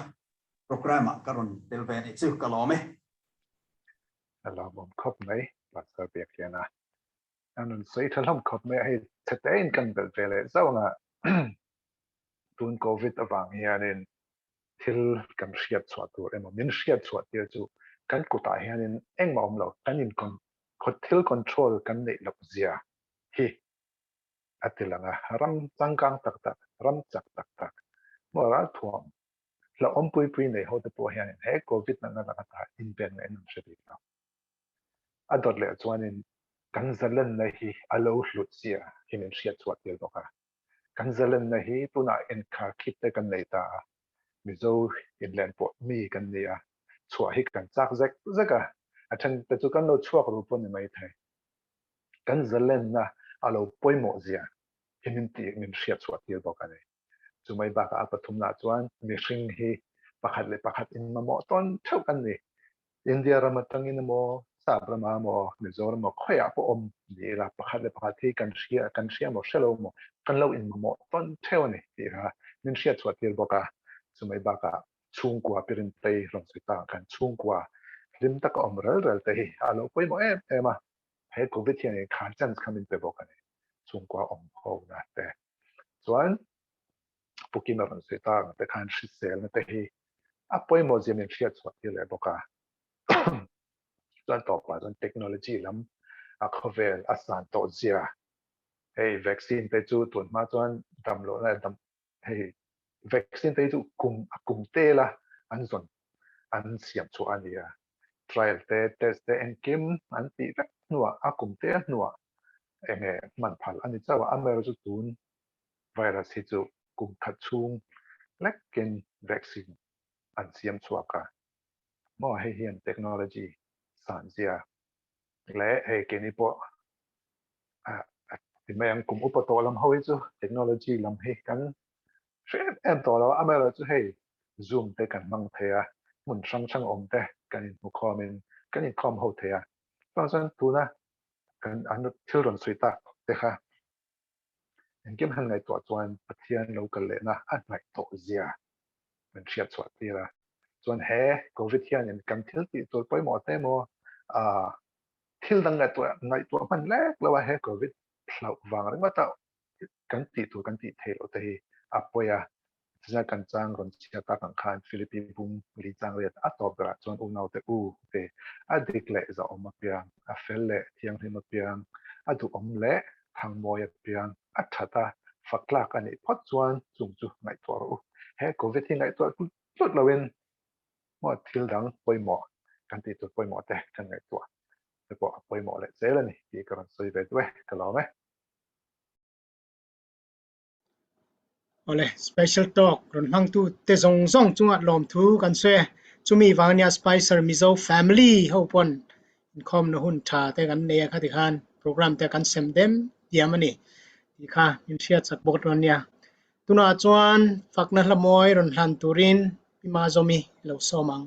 Speaker 11: Programme ah ka rawn tel ve anih chu ka lawm e.
Speaker 9: A lawmawm khawp mai Pastor Biakliana. A nun sawi tha hlawm khawp mai a, hei chhe tein kan belh ve leh zauh ang a. Tun Covid avang hianin thil kan hriat chhuah tur emaw min hriat chhuah tir chu kan kutah hianin engmah awm lo, kan in thil control kan neih loh zia hi a ti lang a. Ram changkang tak tak, ram chak tak tak maw ralthuam hlauhawm pui pui nei ho te pawh hianin he Covid natna laka ta inven ngaihna an hre bik lo. A dawt leh chuanin kan zalenna hi a lo hlut zia hi min hriat chhuah tir bawk a. Kan zalenna hi tunah inkharkhip te kan nei ta a, Mizo inlen pawh mi kan ni a, chhuah hi kan chak zek zek a, a then te chu kan lo chhuak ru pawh ni mai thei. Kan zalenna a lo pawimawh zia hi min tih min hriat chhuah tir bawk a ni. Chumai bakah a pathumnaah chuan mihring hi pakhat leh pakhat inmamawh tawn theuh kan ni. India ram atangin emaw, Sap ramah emaw, Mizoram emaw khawiah pawh awm ni ila pakhat leh pakhat hi kan hria kan hria emaw hre lo emaw kan lo inmamawh tawn theuh a ni tih kha min hriat chhuah tir bawk a. Chumai bakah chhungkua Pirintei rawn sawi takah khan chhungkua hlim taka awm rel rel te hi a lo pawimawh em em a, he Covid hian inkhan chance kha min pe bawk a ni, chhungkua awm ho na te. Chuan Pu Kima rawn sawi tak ang te khan hriselna te hi a pawimawh zia min hriat chhuah tir leh bawk a. Chuan tawpah chuan technology lam a khawvel a san tawh zia hei vaccine te chu tun hma chuan dam lohna dam hei vaccine te hi chu kum a kum tel a an zawn an siam chhuah a ni a. Trial te test te engkim an tih vek hnuah a kum tel hnuah enge hman phal a ni chauh a, amaherawhchu tun virus hi chu kum khat chhung lekin vaccine an siam chhuak a, maw hei hian technology san zia leh hei keini pawh ti mai ang kum upa tawh lam ho hi chu technology lam hi kan hre em em tawh lo a, amaherawhchu hei zoom te kan hmang thei a, hmun hrang hrang awm te kan inhmukhawmin kan inkhawm ho thei a, chuvang chuan tuna kan an thil rawn sawi tak te kha Engkim han ngaihtuah chuan Pathian lo kal lehna a hnaih tawh zia min hriat chhuah tir a. Chuan he Covid hianin kan thil tih tur pawimawh te emaw ah thil dang ngaihtuah ngaihtuah hman lek lo a he Covid hlauh vang ringawt a kan tih tur kan tih theih loh te hi a pawi a. Chutiang kan chang rawn chhiat tak ang khan Philippi bung li chang riat a tawp berah chuan unaute u te a dik leh zahawm apiang, a fel leh thianghlim apiang, a duhawm leh thangmawi apiang, a that a, fak tlak a nih phawt chuan chung chu ngaihtuah rawh u. He Covid hi ngaihtuah tlut tlut loin maw thil dang pawimawh kan tih tur pawimawh te kan ngaihtuah te pawh a pawimawh leh zel a ni tih ka rawn sawi ve duh e, ka lawm e.
Speaker 1: Awle, special talk rawn hmangtu te zawng zawng chungah lawmthu kan sawi a, chumi vang nia Spicer Mizo family ho pawn inkhawmna hun tha te kan nei a khati khan program te kan sem dem diam a ni tih kha min hriat chak bawk dawn nia. Tunah chuan fakna hla mawi rawn hlan turin Pi Mazawmi lo sawm ang.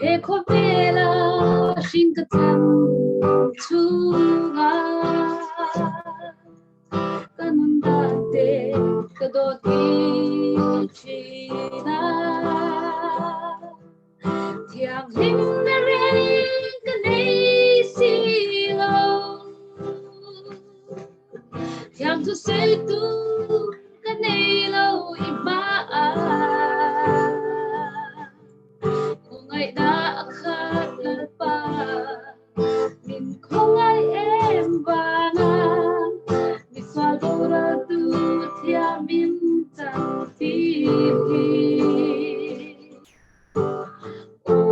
Speaker 12: He khawvela hring ka cham chunga ka nun dan te ka dawt i thina thianghlim na reng ka nei si lo thiam thu sei tu ka nei lo i hma Khawngaih na a khat lalpa min khawngaih em vanga misual boral tu thiam in chan tir hi. Aw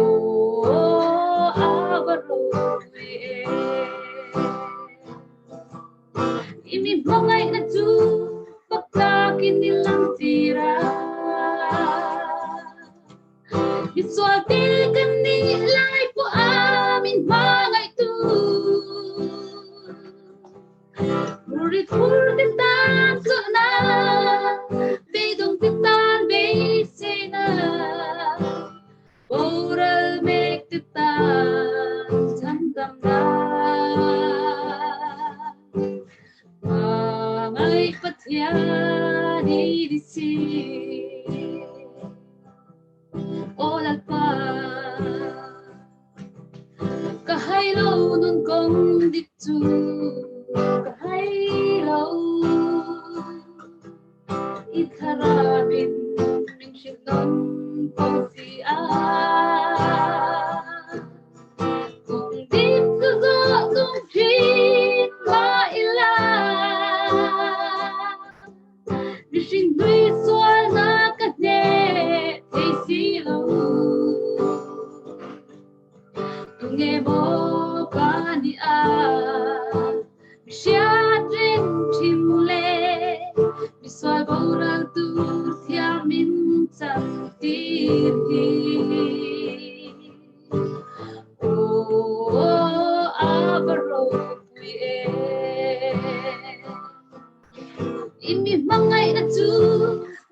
Speaker 12: a va ropui em. I mi hmangaihna chu fak takin i lang tir a. Misual te kan nih lai. Nge maw ka ni a Mi hriat reng thin le Misual boral tur thiam in chan tir hi Aw a va ropui em I mi hmangaihna chu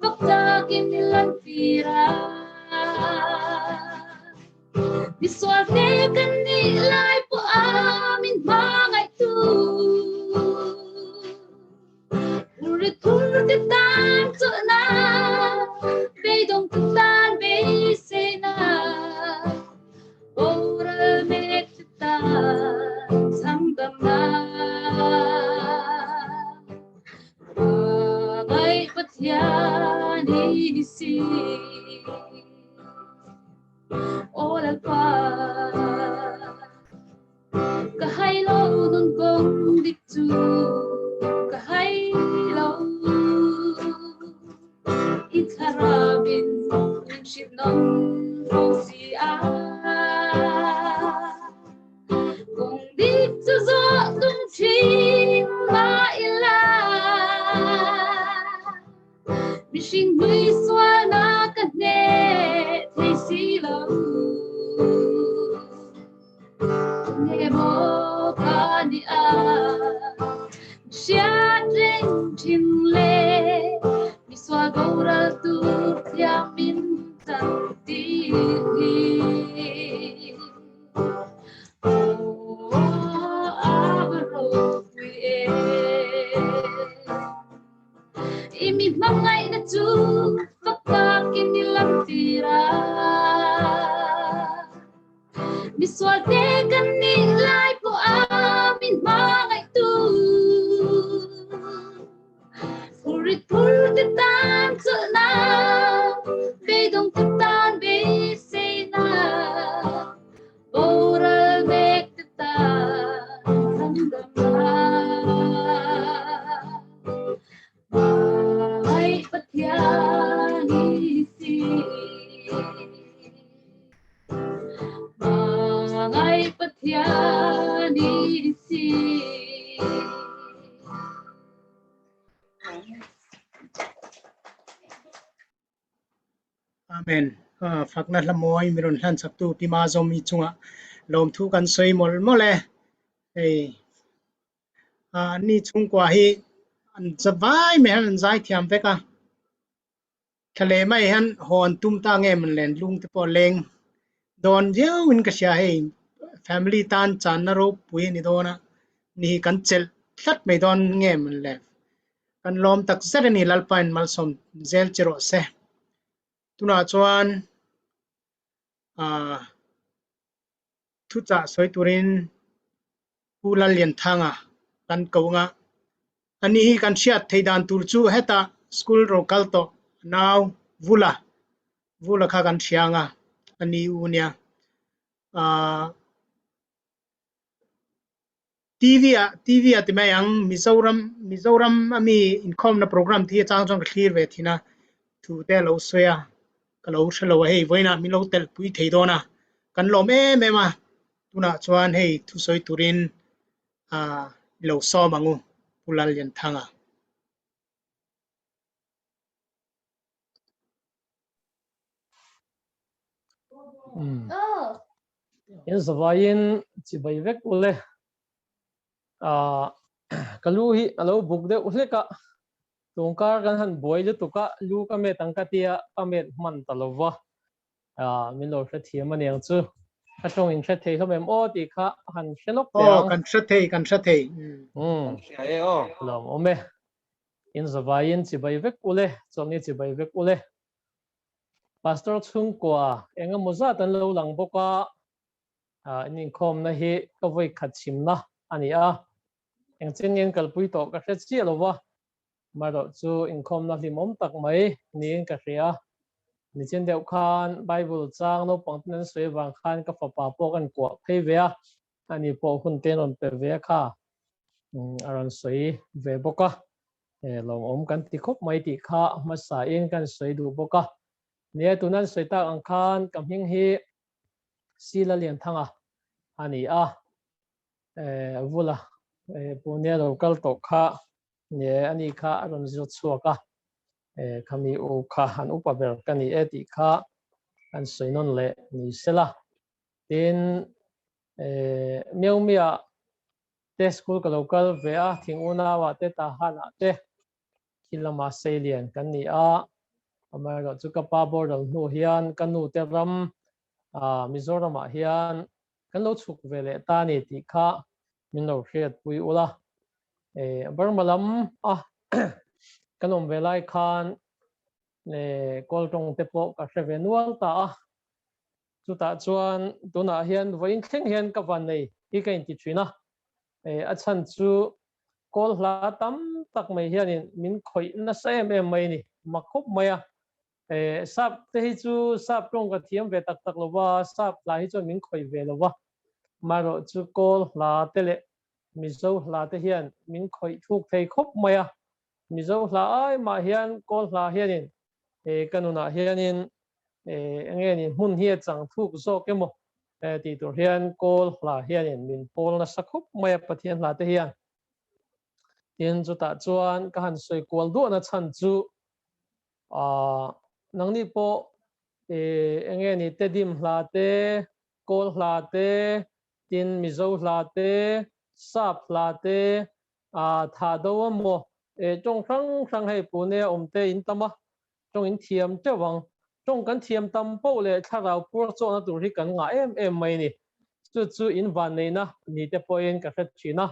Speaker 12: vak takin i lantir a. Misual te kan nih lai pawh a min hmangaihtu. Uri thur te tan chawlhna, beidawng te tan beiseina, boral mek te tan chhandamna. Hmangaih Pathian i ni si. Aw Lalpa, ka hai lo nun kawng dik chu ka hai lo. I thlarau-in min hrilh nawn fo si a. Kawng dik chu zawh tum thin mah ila. Mihring hlui sualnak ka hneh thei si lo. Nge maw ka nih a hriat reng thin le misual boral tur thiam min chan tir hi. Aw a va ropui em. I mi hmangaihna chu fak takin i lam tir a. Misual te kan nih lai pawh a min hmangaihtu. Phurit phur te tan chawlhna, beidawng te tan beiseina. Boral mek te tan chhandamna. Hmangaih Pathian i si. Hmangaih Pathian i si.
Speaker 1: Amen. Fakna hla mawi mi rawn hlan chaktu Pi Mazawmi chungah lawmthu kan sawi mawlh mawlh e. Hei anni chhungkua hi an za vai mai hian an zai thiam vek a. Thla leh mai hian haw an tum ta nge mawn len lung te pawh a leng dawn viau in ka hria hei family tan channa ropui a ni dawn a ni hi kan chelh tlat mai dawn nge mawn le. Kan lawm tak zet a ni Lalpa in malsawm zel chi rawh se. Tunah chuan aah thuchah sawi turin Pu Lallianthanga kan ko anga ani hi kan hriat theih dan tur chu hetah school ro kal tawh nau Vula Vula kha kan hria anga ani u nia aah TV ah TV ah ti mai ang Mizoram Mizoram ami inkhawmna program te hi a chang chuan ka thlir ve thin a thu te a lo sawi a ka lo hre lo a hei vawiinah min lo telh pui thei dawn a kan lawm em em a tunah chuan hei thusawi turin ah i lo sawm ang u Pu Lallianthanga.
Speaker 8: In zavaiin chibai vek ule. Ka lu hi a lo buk deuh hlek a, tungkar kan han buai lutuk a, lu ka met ang ka tia ka met hman ta lo va, min lo hrethiam aniang chu. Ka tawng in hre thei hlawm em aw tih kha han hre lawk teh ang.
Speaker 1: Aw kan hre thei, kan hre thei.
Speaker 8: Kan hria e aw. Lawm awm e. In zavaiin chibai vek ule, chawlhni chibai vek ule. Pastor chhungkua eng emaw zat an lo lang bawk a, in inkhawmna hi ka vawi khat chhimna a ni a, engchen nge an kalpui tawh ka hre chiah lo va, amaherawh chu inkhawmna hlimawm tak mai niin ka hria. Nichin deuh khan Bible chang naupang ten an sawi avang khan ka fapa pawh kan kuah phei ve a, ani pawh hun te an rawn pe ve a kha a rawn sawi ve bawk a. Lawmawm kan ti khawp mai tih kha hmasa in kan sawi duh bawk a. Nia tuna an sawi tak ang khan ka hming hi Sila Lianthanga ani a vula Pune lo kal tawh kha nge ani kha a rawn zir chhuak a khami u kha an upa ber ka ni e tih kha an sawi nawn leh ni sela. Tin Miaumia te school ka lo kal ve a, thing unauah te Tahanah te khi lama seilian kan ni a, amaherawhchu ka pa boral hnu hian ka nu te ram Mizoramah hian kan lo chhuk ve leh ta a ni tih kha min lo hriatpui ula. Burma lam a kan awm ve lai khan kawl tawng te pawh ka hre ve nual ta a, Chutah chuan tunah hian vawiin thleng hian ka van nei hi ka inti thin a, a chhan chu kawl hla tam tak mai hianin min khawih nasa em em mai a ni, mak khawp mai a. Sap te hi chu sap tawng ka thiam ve tak tak lo va, sap hla hi chuan min khawih ve lo va, amaherawh chu kawl hla te leh Mizo hla te hian min khawih thuk thei khawp mai a. Mizo hla ai mah hian kawl hla hianin ka nunah hianin enge ni hmun hi a chang thuk zawk emaw tih tur hian kawl hla hianin min pawl nasa khawp mai a Pathian hla te hian. Tin chutah chuan ka han sawi kual duahna chhan chu nangni pawh enge ni Tedim hla te, kawl hla te, tin Mizo hla te, Sap hla te, tha do a maw tawng hrang hrang hei Pune a awm te in tam a, tawng in thiam teuh ang. Tawng kan thiam tam poh leh thlarau pur chawhna tur hi kan ngah em em mai a ni. Chu chu in vanneihna ni te pawhin ka hre thin a.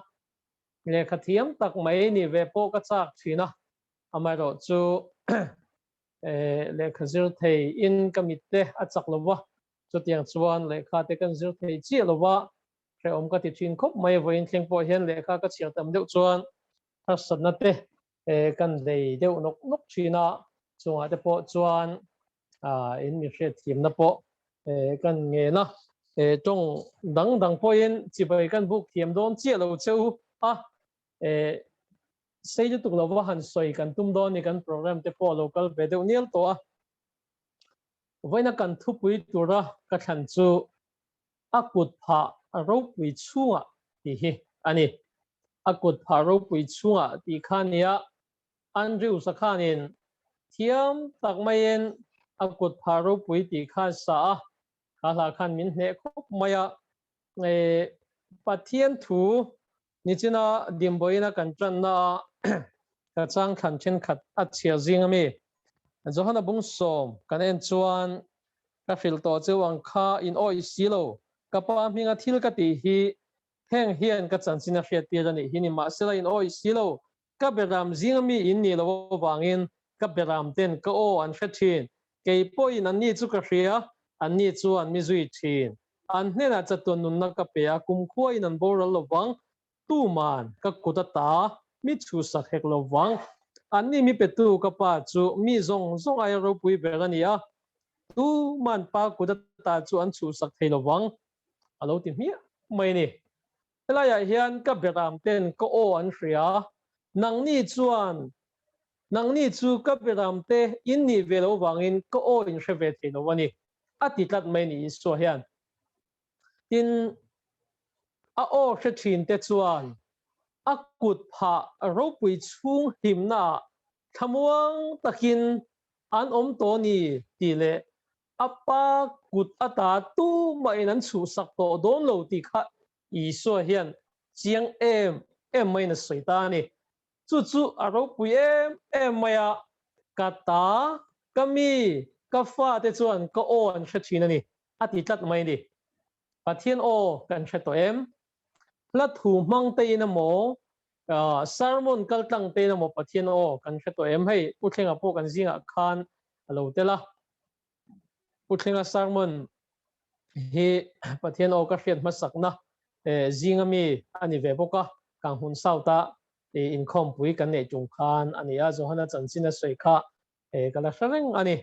Speaker 8: Lehkha thiam tak mai ni ve pawh ka chak thin a, amaherawh chu lehkha zir thei in ka mit te a chak lo va, chutiang chuan lehkha te kan zir thei chiah lo va, hrehawm ka ti thin khawp mai. Vawiin thleng pawh hian lehkha ka chhiar tam deuh chuan harsatna te kan nei deuh nawk nawk thin a, chungah te pawh chuan in mi hriat thiamna pawh kan ngen a, tawng dang dang pawhin chibai kan buk thiam dawn chiah lo che u a, sei lutuk lova han sawi kan tum dawn ni kan program te pawh a lo kal ve deuh nial tawh a. Vawiina kan thupui tura ka thlan chu a kut phah ropui chhungah tih hi a ni. A kut phah ropui chhungah tih kha nia Andrews-a khanin thiam tak maiin a kut phah ropui tih khan sa a, kha hla khan min hneh khawp mai a. Pathian thu nichina Dimbawiina kan tanna a ka chang thlan thenkhat a chhiar zing ami Johana Bungsawm kan en chuan Ka hrilh tawh cheu ang kha in awih si lo, ka pa hminga thil ka tih hi heng hian ka chanchin a hriat tir a nih hi ni mahsela in awih si lo, ka beram zinga mi in nih loh avangin ka beram ten ka aw an hre thin, kei pawhin an ni chu ka hria, an ni chuan mi zui thin. An hnenah chatuan nunna ka pe a, kumkhua in an boral lovang, tuman ka kut ata mi chhuhsak hek lovang. Anni mi petu ka pa chu mi zawng zawng aia ropui ber a ni a, tuman pa kut ata chu an chhuhsak thei lovang, a lo ti hmiah mai a ni. Helaiah hian ka beram ten ka aw an hria, nangni chuan nangni chu ka beram te in nih ve lo vangin ka aw in hre ve thei lo a ni, a ti tlat mai a ni Isua hian. Tin, a aw hre thin te chuan a kut phah ropui chhung hlimnaah thlamuang takin an awm tawh ni tih leh a pa kut ata tumahin an chhuhsak tawh dawn lo tih kha Isua hian chiang em em maiin a sawi ta a ni. Chu chu a ropui em em mai a, ka ta, ka mi, ka fate chuan ka aw an hre thin a ni, a ti tlat mai a ni. Pathian aw kan hre tawh em? Hla thu hmang tein emaw, sermon kal tlang tein emaw Pathian aw kan hre tawh em? Hei Pu Thlenga pawh kan zingah khan a lo tel a. Pu Thlenga sermon hi Pathian aw ka hriat hmasakna zinga mi a ni ve bawk a, Kanghmun South-a inkhawmpui kan neih tum khan a ni a, Johana chanchin a sawi kha ka la hre reng a ni.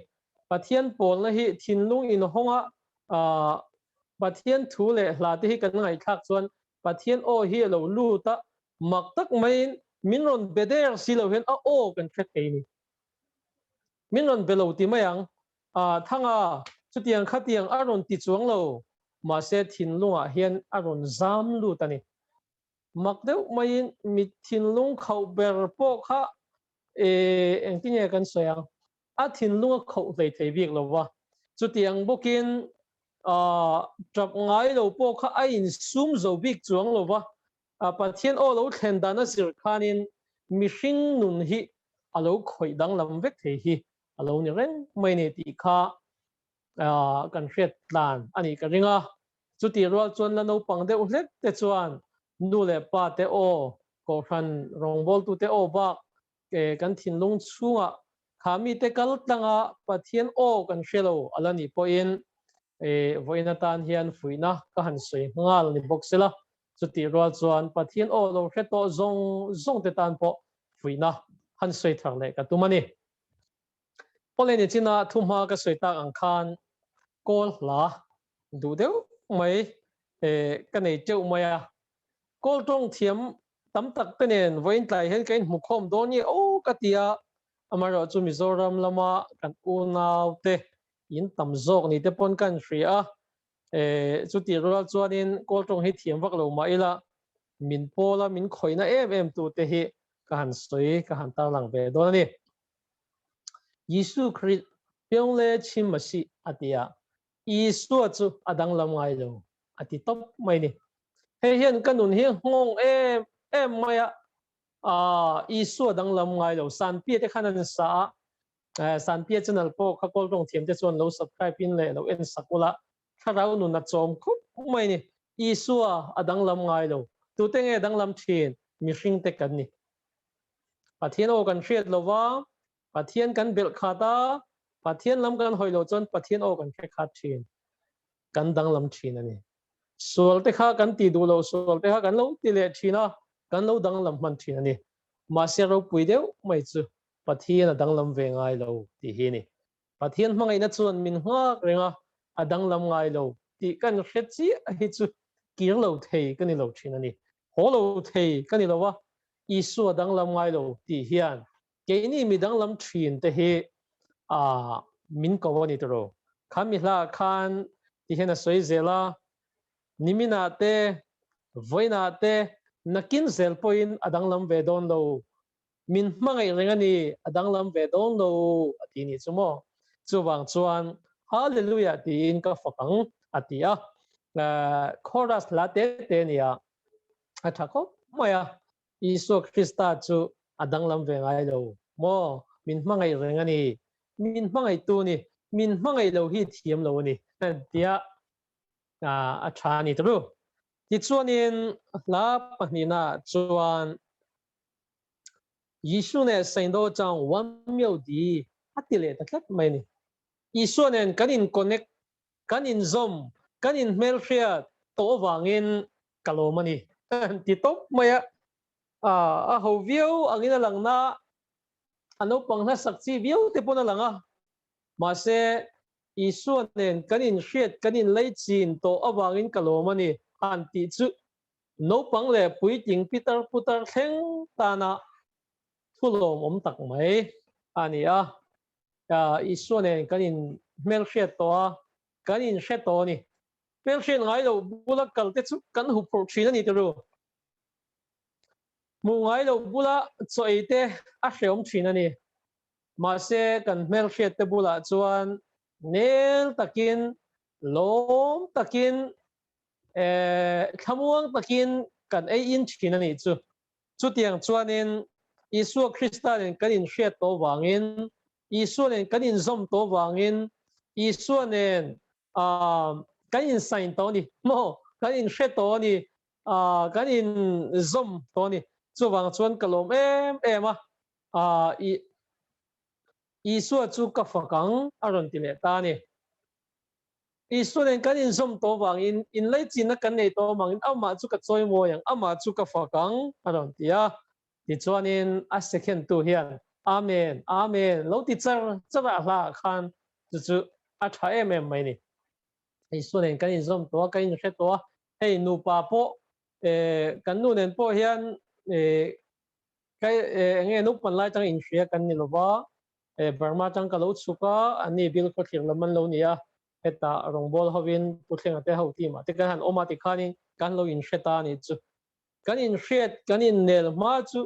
Speaker 8: Pathian pawlna hi thinlung inhawnga Pathian thu leh hla te hi kan ngaihthlak chuan Pathian aw hi a lo lut a, mak tak maiin min rawn be der si lo hian a aw kan hre thei ni. Min rawn be lo ti mai ang. Thanga, chutiang khatiang a rawn ti chuang lo. Mahse thinlungah hian a rawn zam lut a ni. Mak deuh maiin mi thinlung khauh ber pawh kha engtin nge kan sawi ang? A thinlung a khauh hlei thei bik lo va. Chutiang bawkin tap ngai lo pawh kha a insum zo bik chuang lo va. Pathian aw lo thlen dan a zir khanin mihring nun hi a lo khawih danglam vek thei hi a lo ni reng mai ni tih kha kan hriat tlan a nih ka ring a. Chutih rual chuan la naupang deuh hlek te chuan nu leh pa te aw, kohhran rawngbawltute aw bak kan thinlung chhungah kha mite kal tlanga Pathian aw kan hre lo a la nih pawhin vawiin atan hian fuihna ka han sawi nghal ni bawk sela. Chutih rual chuan Pathian aw lo hre tawh zawng zawng te tan pawh fuihna han sawi thar leh ka tum a ni. Pawle ni china thuhma ka sawi tak ang khan kawl hla duh deuh mai ka nei teuh mai a. Kawl tawng thiam tam tak te nen vawiin tlai hian ka inhmu khawm dawn nge aw ka ti a, amaherawhchu Mizoram lama kan unau te in tam zawk ni te pawn ka inhria a, chutih rual chuanin kawl tawng hi thiam vak lo mah ila min pawla min khawihna em em tu te hi ka han sawi ka han tarlang ve dawn a ni. Jesuh Khrih piang le chim a si a ti a, Isua chu a danglam ngai lo a ti tawp mai ni. Hei hian ka nun hi nghawng em em mai a, Isua danglam ngai lo. Sanpia te khan an sa a, Sanpia channel pawh kha kawl tawng thiam te chuan lo subscribe in leh lo en sak ula, thlarau nun a chawm khup mai ni. Isua a danglam ngai lo. Tute nge danglam thin? Mihring te kan ni. Pathian aw kan hriat lo va, Pathian kan belh khat a, Pathian lam kan hawi loh chuan Pathian aw kan hre khat thin, kan danglam thin a ni. Sual te kha kan ti duh lo, sual te kha kan lo ti leh thin a, kan lo danglam hman thin a ni. Mahse ropui deuh mai chu Pathian a danglam ve ngai lo tih hi a ni. Pathian hmangaihna chuan min nghak reng a, a danglam ngai lo tih kan hre chiah hi chu kir lo thei ka ni lo thin a ni. Haw lo thei ka ni lo a, Isua danglam ngai lo tih hian keini mi danglam thin te hi a min ko a ni tiraw. Kha mi hla khan ti hian a sawi zel a, niminah te, vawiinah te, nakin zel pawhin a danglam ve dawn lo Min hmangaih reng a ni, a danglam ve dawn lo a ti nih chu maw? Chuvang chuan Hallelujah tiin ka fak ang a ti a. Chorus hla te te nia a tha khawp mai a. Isua Krista chu a danglam ve ngai lo maw? Min hmangaih reng a ni, min hmangaihtu ni, min hmangaih lo hi thiam lo a ni tia a tha a ni tawp. Tichuanin hla pahnihna chuan Jesuh nen Saindaw chang one mio di a ti leh ta tlat mai a ni. Isua nen kan in connect, kan in zawm, kan in hmelhriat tawh avangin ka lawm a ni ti tawp mai a. A ho viau angin a lang na, a naupang hlasak chi viau te pawn a lang a. Mahse, Isua nen kan in hriat, kan in leichin tawh avangin ka lawm a ni han tih chu Naupang leh puitling pitar putar thleng tana thu lawmawm tak mai a ni a. Isua nen kan in hmelhriat tawh a, kan in hre tawh a ni. Hmelhriat ngai lo bula kal te chu kan huphurh thin a ni turu. Hmuh ngai lo bula chaw ei te a hreawm thin a ni. Mahse kan hmelhriat te bulah chuan nel takin, lawm takin Thlamuang takin kan ei in thin a nih chu. Chutiang chuanin Isua Krista nen kan inhriat tawh vangin, Isua nen kan inzawm tawh vangin, Isua nen kan insain tawh a ni maw? Kan inhre tawh a ni, kan inzawm tawh a ni. Chuvang chuan ka lawm em em a, Isua chu ka fak ang a rawn ti leh ta a ni. Isua nen kan inzawm tawh vangin, inlaichinna kan nei tawh vangin amah chu ka chawimawi ang, amah chu ka fak ang, a rawn ti a. Tichuanin a sekhentu hian, Amen, Amen, lo ti char char a hla ah khan chu chu a tha em em mai ni. Isua nen kan inzawm tawh a, kan inhre tawh a, hei nupa pawh kan nu nen pawh hian eng nge naupan lai atanga inhria kan ni lova, Burma atang ka lo chhuk a, anni Bilkhawthlir lam an lo ni a. Hetah rawngbawl hovin Pu Thlenga te ho team ah te kan han awm a tikhanin kan lo inhre ta a nih chu. Kan inhriat, kan innel hma chu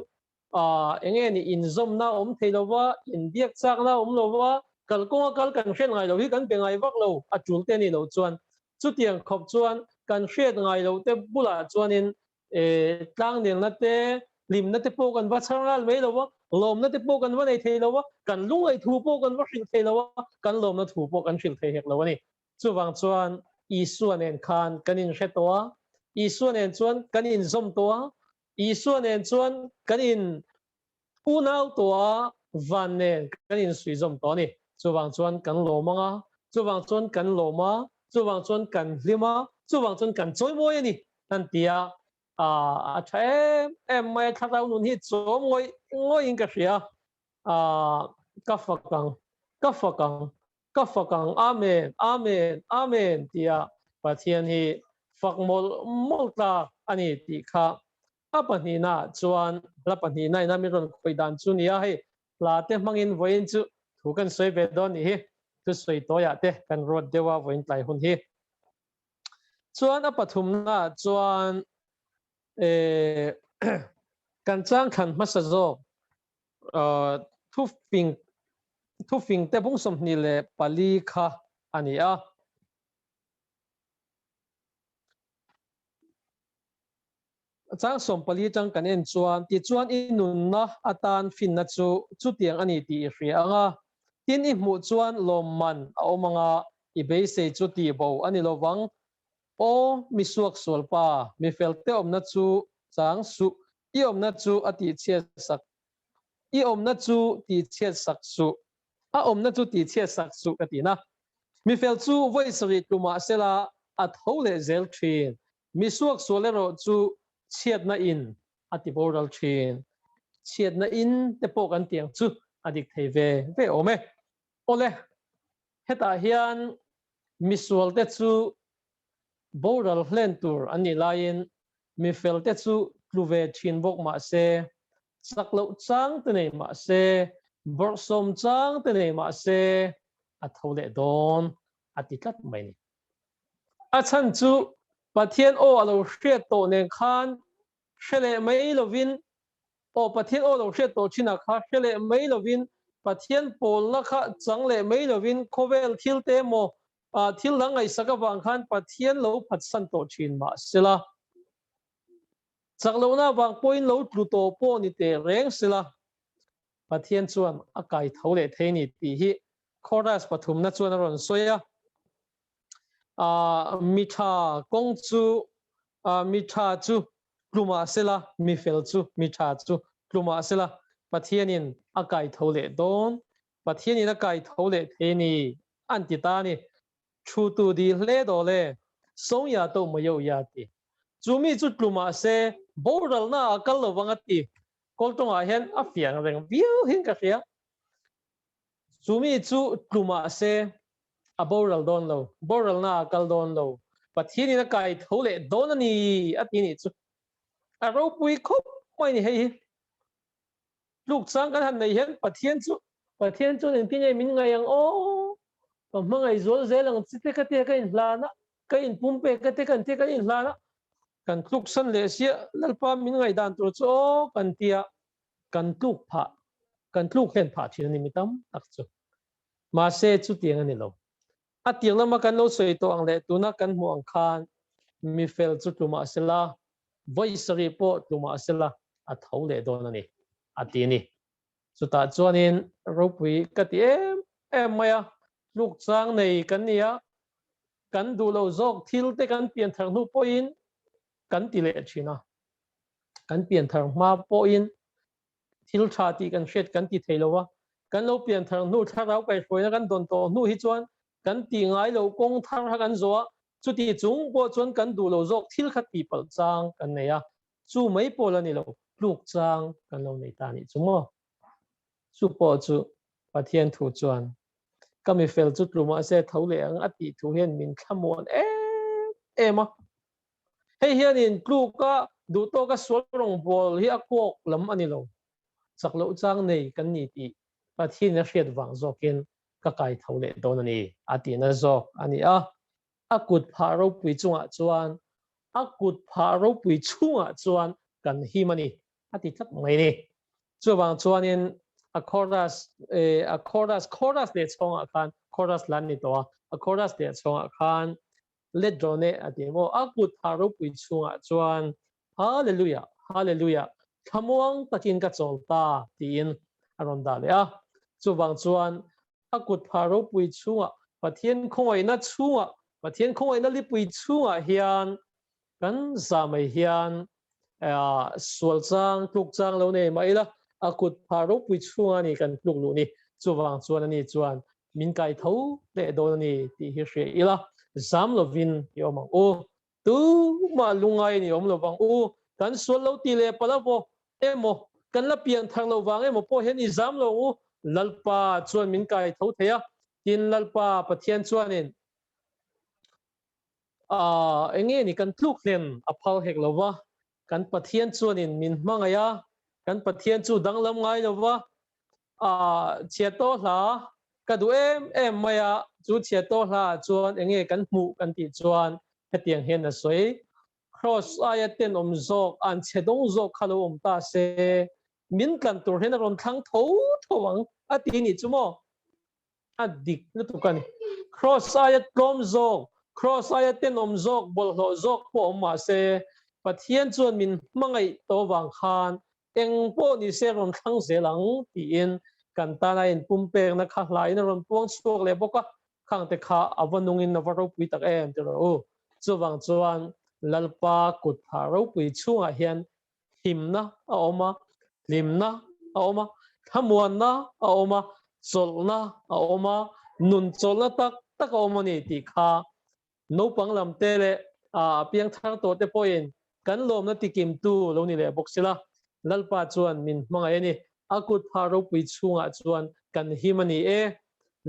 Speaker 8: eng nge ni inzawmna a awm thei lo va, inbiak chakna a awm lo va, kalkawnga kal kan hriat ngai lo hi kan be ngai vak lo a tul te ni loh chuan chutiang khawp chuan kan hriat ngai loh te bulah chuanin tlangnelna te, hlimna te pawh kan va chhar nghal mai lo va, lawmna te pawh kan va nei thei lo va, kan lungaih thu pawh kan va hrilh thei lo va, kan lawmna thu pawh kan hrilh thei hek lo a ni. Chuvang chuan Isua nen khan kan inhre tawh a, Isua nen chuan kan inzawm tawh a, Isua nen chuan kan in unau tawh a, van nen kan insuizawm tawh a ni. Chuvang chuan kan lawm ang a, chuvang chuan kan lawm a, chuvang chuan kan hlim a, chuvang chuan kan chawimawi a ni, an ti a. A tha em em mai a, thlarau nun hi chawm ngawih ngawihin ka hria. Ka fak ang, ka fak ang, ka fak ang, Amen, Amen, Amen tia Pathian hi fak mawlh mawlh tlak a ni tih kha a pahnihnaah chuan hla pahnihna ina min rawn khawih dan chu nia hei hla te hmangin vawiin chu thu kan sawi ve dawn nih hi thusawi tawiah te kan ruat deuh a vawiin tlai hun hi. Chuan a pathumnaah chuan kan changthlan hmasa zawk thufing thufing te bung 24 kha a ni a. Chang 14 tang kan en chuan, tichuan i nunna atan finna chu chutiang a ni tih i hria ang a, tin i hmuh chuan lawmman a awm ang a, i beisei chu tihbo a ni lovang. Aw, mi suaksual pa, mi felte awmna chu chang suh, i awmna chu a tihchhiat sak, i awmna chu tihchhiat sak suh, a awmna chu tihchhiat sak suh ka ti na. Mi fel chu vawi sarih tlumah sela a tho leh zel thin, mi suaksual erawh chu chhiatna in a ti boral thin. Chhiatna in te pawh kan tiang chu a dik thei ve ve awm e. Awle, hetah hian misualte chu boral hlen tur an nih laiin mi felte chu tlu ve thin bawk mah se, chak loh chang te nei mah se, bawrhsawm chang te nei mah se, a tho leh dawn a ti tlat mai ni. A chhan chu Pathian aw a lo hriat tawh nen khan hre leh mai lovin, aw Pathian aw lo hriat tawh thinah kha hre leh mai lovin, Pathian pawlna kha chang leh mai lovin khawvel thil te emaw thil dang ngaihsak avang khan Pathian lo phatsan tawh thin mah sela, chak lohna avang pawhin lo tlu tawh pawh ni teh reng sela, Pathian chuan a kai tho leh thei ni tih hi chorus pathumna chuan a rawn sawi a. Mi tha kawng chu mi tha chu tlu mah sela, mi fel chu mi tha chu tlu mah sela, Pathianin a kai tho leh dawn, Pathianin a kai tho leh thei ni an ti ta a ni. Thu tu di hle dawl e, Song ya to maw yo ya ti. Chu mi chu tlu mah se, boralna ah kal lo vang a ti. Kawltawngah hian a fiang reng viau hin ka hria. Chu mi chu tlu mah se, a boral dawn lo, boralna a kal dawn lo, Pathianin a kai tho leh dawn a ni a ti nih chu. A ropui khawp mai ni hei hi. Tluk chang kan han neih hian Pathian chu Pathian chuan engtin nge min ngaih ang aw? Ka hmangaih zual zel ang chi te ka tia ka inhlan a, ka inpumpe ka te kan tia kan inhlan a, kan tluk san leh sia Lalpa min ngaihdan tur chu aw kan tia kan tluk phah, kan tluk hlen phah thin a ni mi tam tak chu. Mahse chutiang a ni lo. A tir lama kan lo sawi tawh ang leh tuna kan hmuh ang khan mi fel chu tlu mah sela, vawi sarih pawh tlu mah sela a tho leh dawn a ni, a ti a ni. Chutah chuanin ropui ka ti em em mai a, tluk chang nei kan ni a, kan duh lo zawk thil te kan pian thar hnu pawhin kan ti leh thin a, kan pian thar hma pawhin thil tha tih kan hriat kan ti thei lo a, kan lo pian thar hnu thlarau kaihhruaina kan dawn tawh hnu hi chuan kan tih ngai lo kawng thar kha kan zawh a, chuti chung pawh chuan kan duh lo zawk thil kha tih palh chang kan nei a, chu mai pawh la ni lo, tluk chang kan lo nei ta nih chu maw? Chu pawh chu Pathian thu chuan ka mi fel chu tlu mahse tho leh ang a tih thu hian min thlamuan em em a. Hei hianin tluka duhtawka sual rawngbâwl hi a kawk lam a ni lo. Chak loh chang nei kan ni tih Pathianin a hriat vang zawkin Ka kai tho leh dawn a ni, a tihna zawk a ni a. A kut phah ropui chungah chuan, a kut phah ropui chhungah chuan kan him a ni, a ti tlat mai a ni. Chuvang chuanin a chorus, a chorus, chorus leh chhawngah khan, chorus lan ni tawh a, a chorus leh chhawngah khan let dawn e a ti maw? A kut phah ropui chhungah chuan Hallelujah, Hallelujah, thlamuang takin ka chawl ta tiin a rawn dah leh a. Chuvang chuan a kut phah ropui chhungah, Pathian khawngaihna chhungah, Pathian khawngaihna lipui chhungah hian kan za mai hian sual chang, tluk chang lo nei mah ila, a kut phah ropui chhungah a ni kan tluk luh ni. Chuvang chuan ani chuan min kai tho leh dawn a ni tih hi hria ila, zam lovin i awm ang u. Tumah lungngai a ni awm lo vang u, kan sual lo ti leh palh emaw, emaw, kan la pian thar lo vang emaw pawh hian i zam lo u, Lalpa chuan min kai tho thei a, tin Lalpa Pathian chuanin aah eng nge ni kan tluk hlen a phal hek lo va, kan Pathian chuanin min hmangaih a, kan Pathian chu danglam ngai lo va, aah chhiat tawh hla ka duh em em mai a, chu chhiat tawh hla ah chuan eng nge kan hmuh kan tih chuan hetiang hian a sawi, Kraws aia tenawm zawk, an chhe dawng zawk kha lo awm ta se, min tlan tur hian a rawn thlang tho tho ang a ti nih chu maw? A dik lutuk a ni. Kraws aia tlawm zawk, kraws aia tenawm zawk, bawlhhlawh zawk pawh awm mah se, Pathian chuan min hmangaih tawh vang khan eng pawh ni se rawn thlang zel ang tiin kan tana inpumpekna kha hlain a rawn puang chhuak leh bawk a, khangte kha a va nungin a va ropui tak em ti rawh u. Chuvang chuan Lalpa kut phah ropui chhungah hian hlimna a awm a, hlimna a awm a, thlamuanna a awm a, chawlhna a awm a, nun chawlhna tak tak a awm a ni tih kha naupang lam te leh a piang thar tawh te pawhin kan lawmna tikimtu lo ni leh bawk sila, Lalpa chuan min hmangaih a ni. A kut phah ropui chhungah chuan kan him a ni e.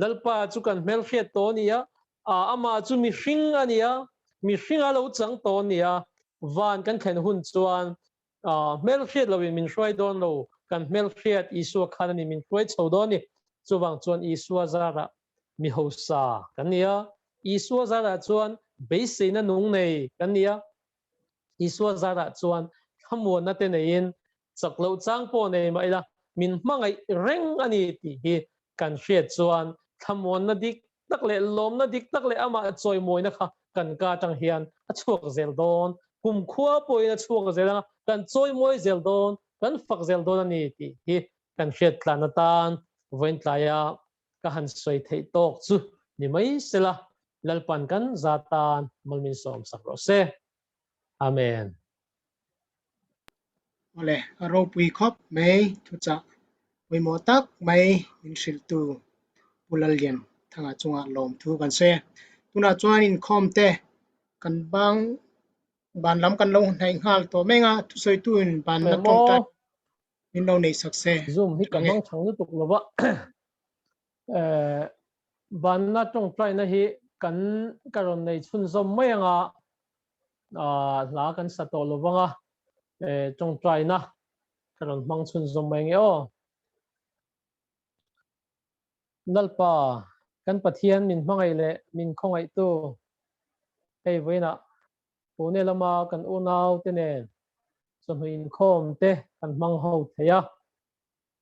Speaker 8: Lalpa chu kan hmelhriat tawh a ni a, amah chu mihring a ni a, mihring a lo chang tawh a ni a, van kan thlen hun chuan hmelhriat loin min hruai dawn lo, kan hmelhriat Isua khan a ni min hruai chho dawn a ni. Chuvang chuan Isua zarah mi hausa kan ni a, Isua zarah chuan beiseina nung nei kan ni a, Isua zarah chuan thlamuanna te neiin chak loh chang pawh nei mah ila min hmangaih reng a ni tih hi kan hriat chuan thlamuanna dik tak leh lawmna dik tak leh amah chawimawina kha kan ka atang hian a chhuak zel dawn, kumkhua pawhin a chhuak zel anga kan chawimawi zel dawn, kan fak zel dawn a ni tih hi kan hriat tlan atan vawiin tlaia ka han sawi theih tawk chu ni mai sela, Lalpan kan za tan malmin sawm sak rawh se. Amen.
Speaker 1: Awle, a ropui khawp mai thuchah pawimawh tak mai min hrilhtu Pu Lallian Thanga chungah lawmthu kan sawi a. Tunah chuan inkhawm te kan bang ban lam kan lo hnaih nghal tawh meng a, thusawitu in banna tawngtai min lo neih sak se.
Speaker 8: Zoom hi ka hmang chang lutuk lo va. Banna tawngtaina hi kan ka rawn nei chhunzawm mai anga hla kan sa tawh lo vanga tawngtaina ka rawn hmang chhunzawm mai nge aw. Lalpa kan Pathian min hmangaih leh min khawngaihtu hei vawiinah Pune lama kan unau te nen chawhnu inkhawm te kan hmang ho thei a.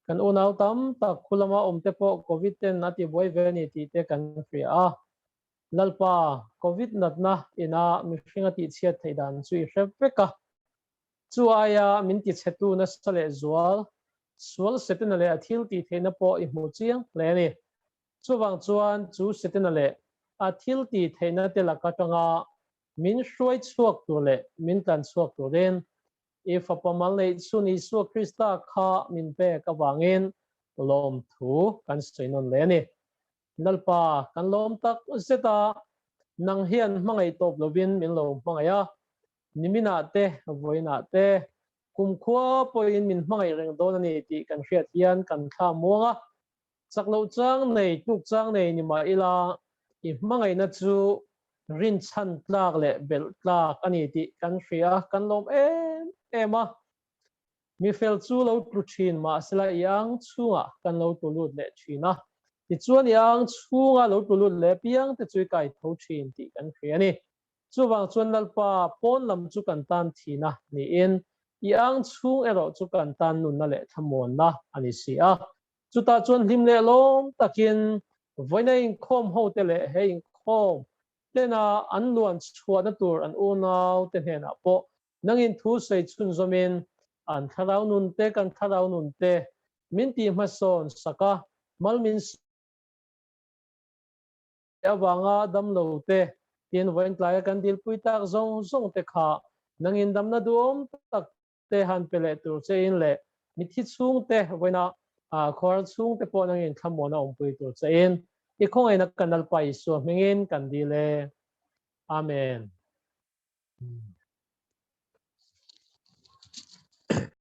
Speaker 8: Kan unau tam tak khu lama awm te pawh Covid ten a ti buai ve a ni tih te kan hria a. Lalpa, Covid natna ina mihring a tihchhiat theih dan chu i hre vek a. Chu aia min tichhetu nasa leh zual, sual Setana leh a thil tih theihna pawh i hmu chiang hle a ni. Chuvang chuan chu Setana leh a thil tih theihna te lak atanga min hruai chhuak tur leh min tlan chhuak turin I Fapa mal neih chhun Isua Krista kha min pek avangin lawmthu kan sawi nawn leh a ni. Lalpa, kan lawm tak zet a, nang hian hmangaih tawp lovin min lo hmangaih a, niminah te, vawiinah te, kumkhua pawhin min hmangaih reng dawn a ni tih kan hriat hian kan thla muang a. Chak loh chang nei, tluk chang nei ni mah ila, i hmangaihna chu rinchhan tlak leh belh tlak a ni tih kan hria, kan lawm em em a. Mi fel chu lo tlu thin mahsela i ang chhungah kan lo tlu lut leh thin a. Tichuan i ang chhunga lo tlu lut leh piang te chu i kai tho thin tih kan hria a ni. Chuvang chuan Lalpa pawn lam chu kan tan thina niin i ang chhung erawh chu kan tan nunna leh thlamuanna a ni si a. Chutah chuan hlim leh lawm takin vawiina inkhawm hote leh he inkhawm tena an luan chhuahna tur an unau te hnenah pawh nangin thu sawi chhunzawmin an thlarau nun te kan thlarau nun te min tih hmasawn sak a, mal min avanga damlo te tin vawiin tlaia kan dilpui tak zawng zawng te kha nangin damna duhawm tak te han pe leh tur che in leh mithi chhung te vawiina khuar chhung te pawh nangin thlamuan a awmpui tur che in i khawngaihna kan Lalpa Isua hmingin kan dil e. Amen.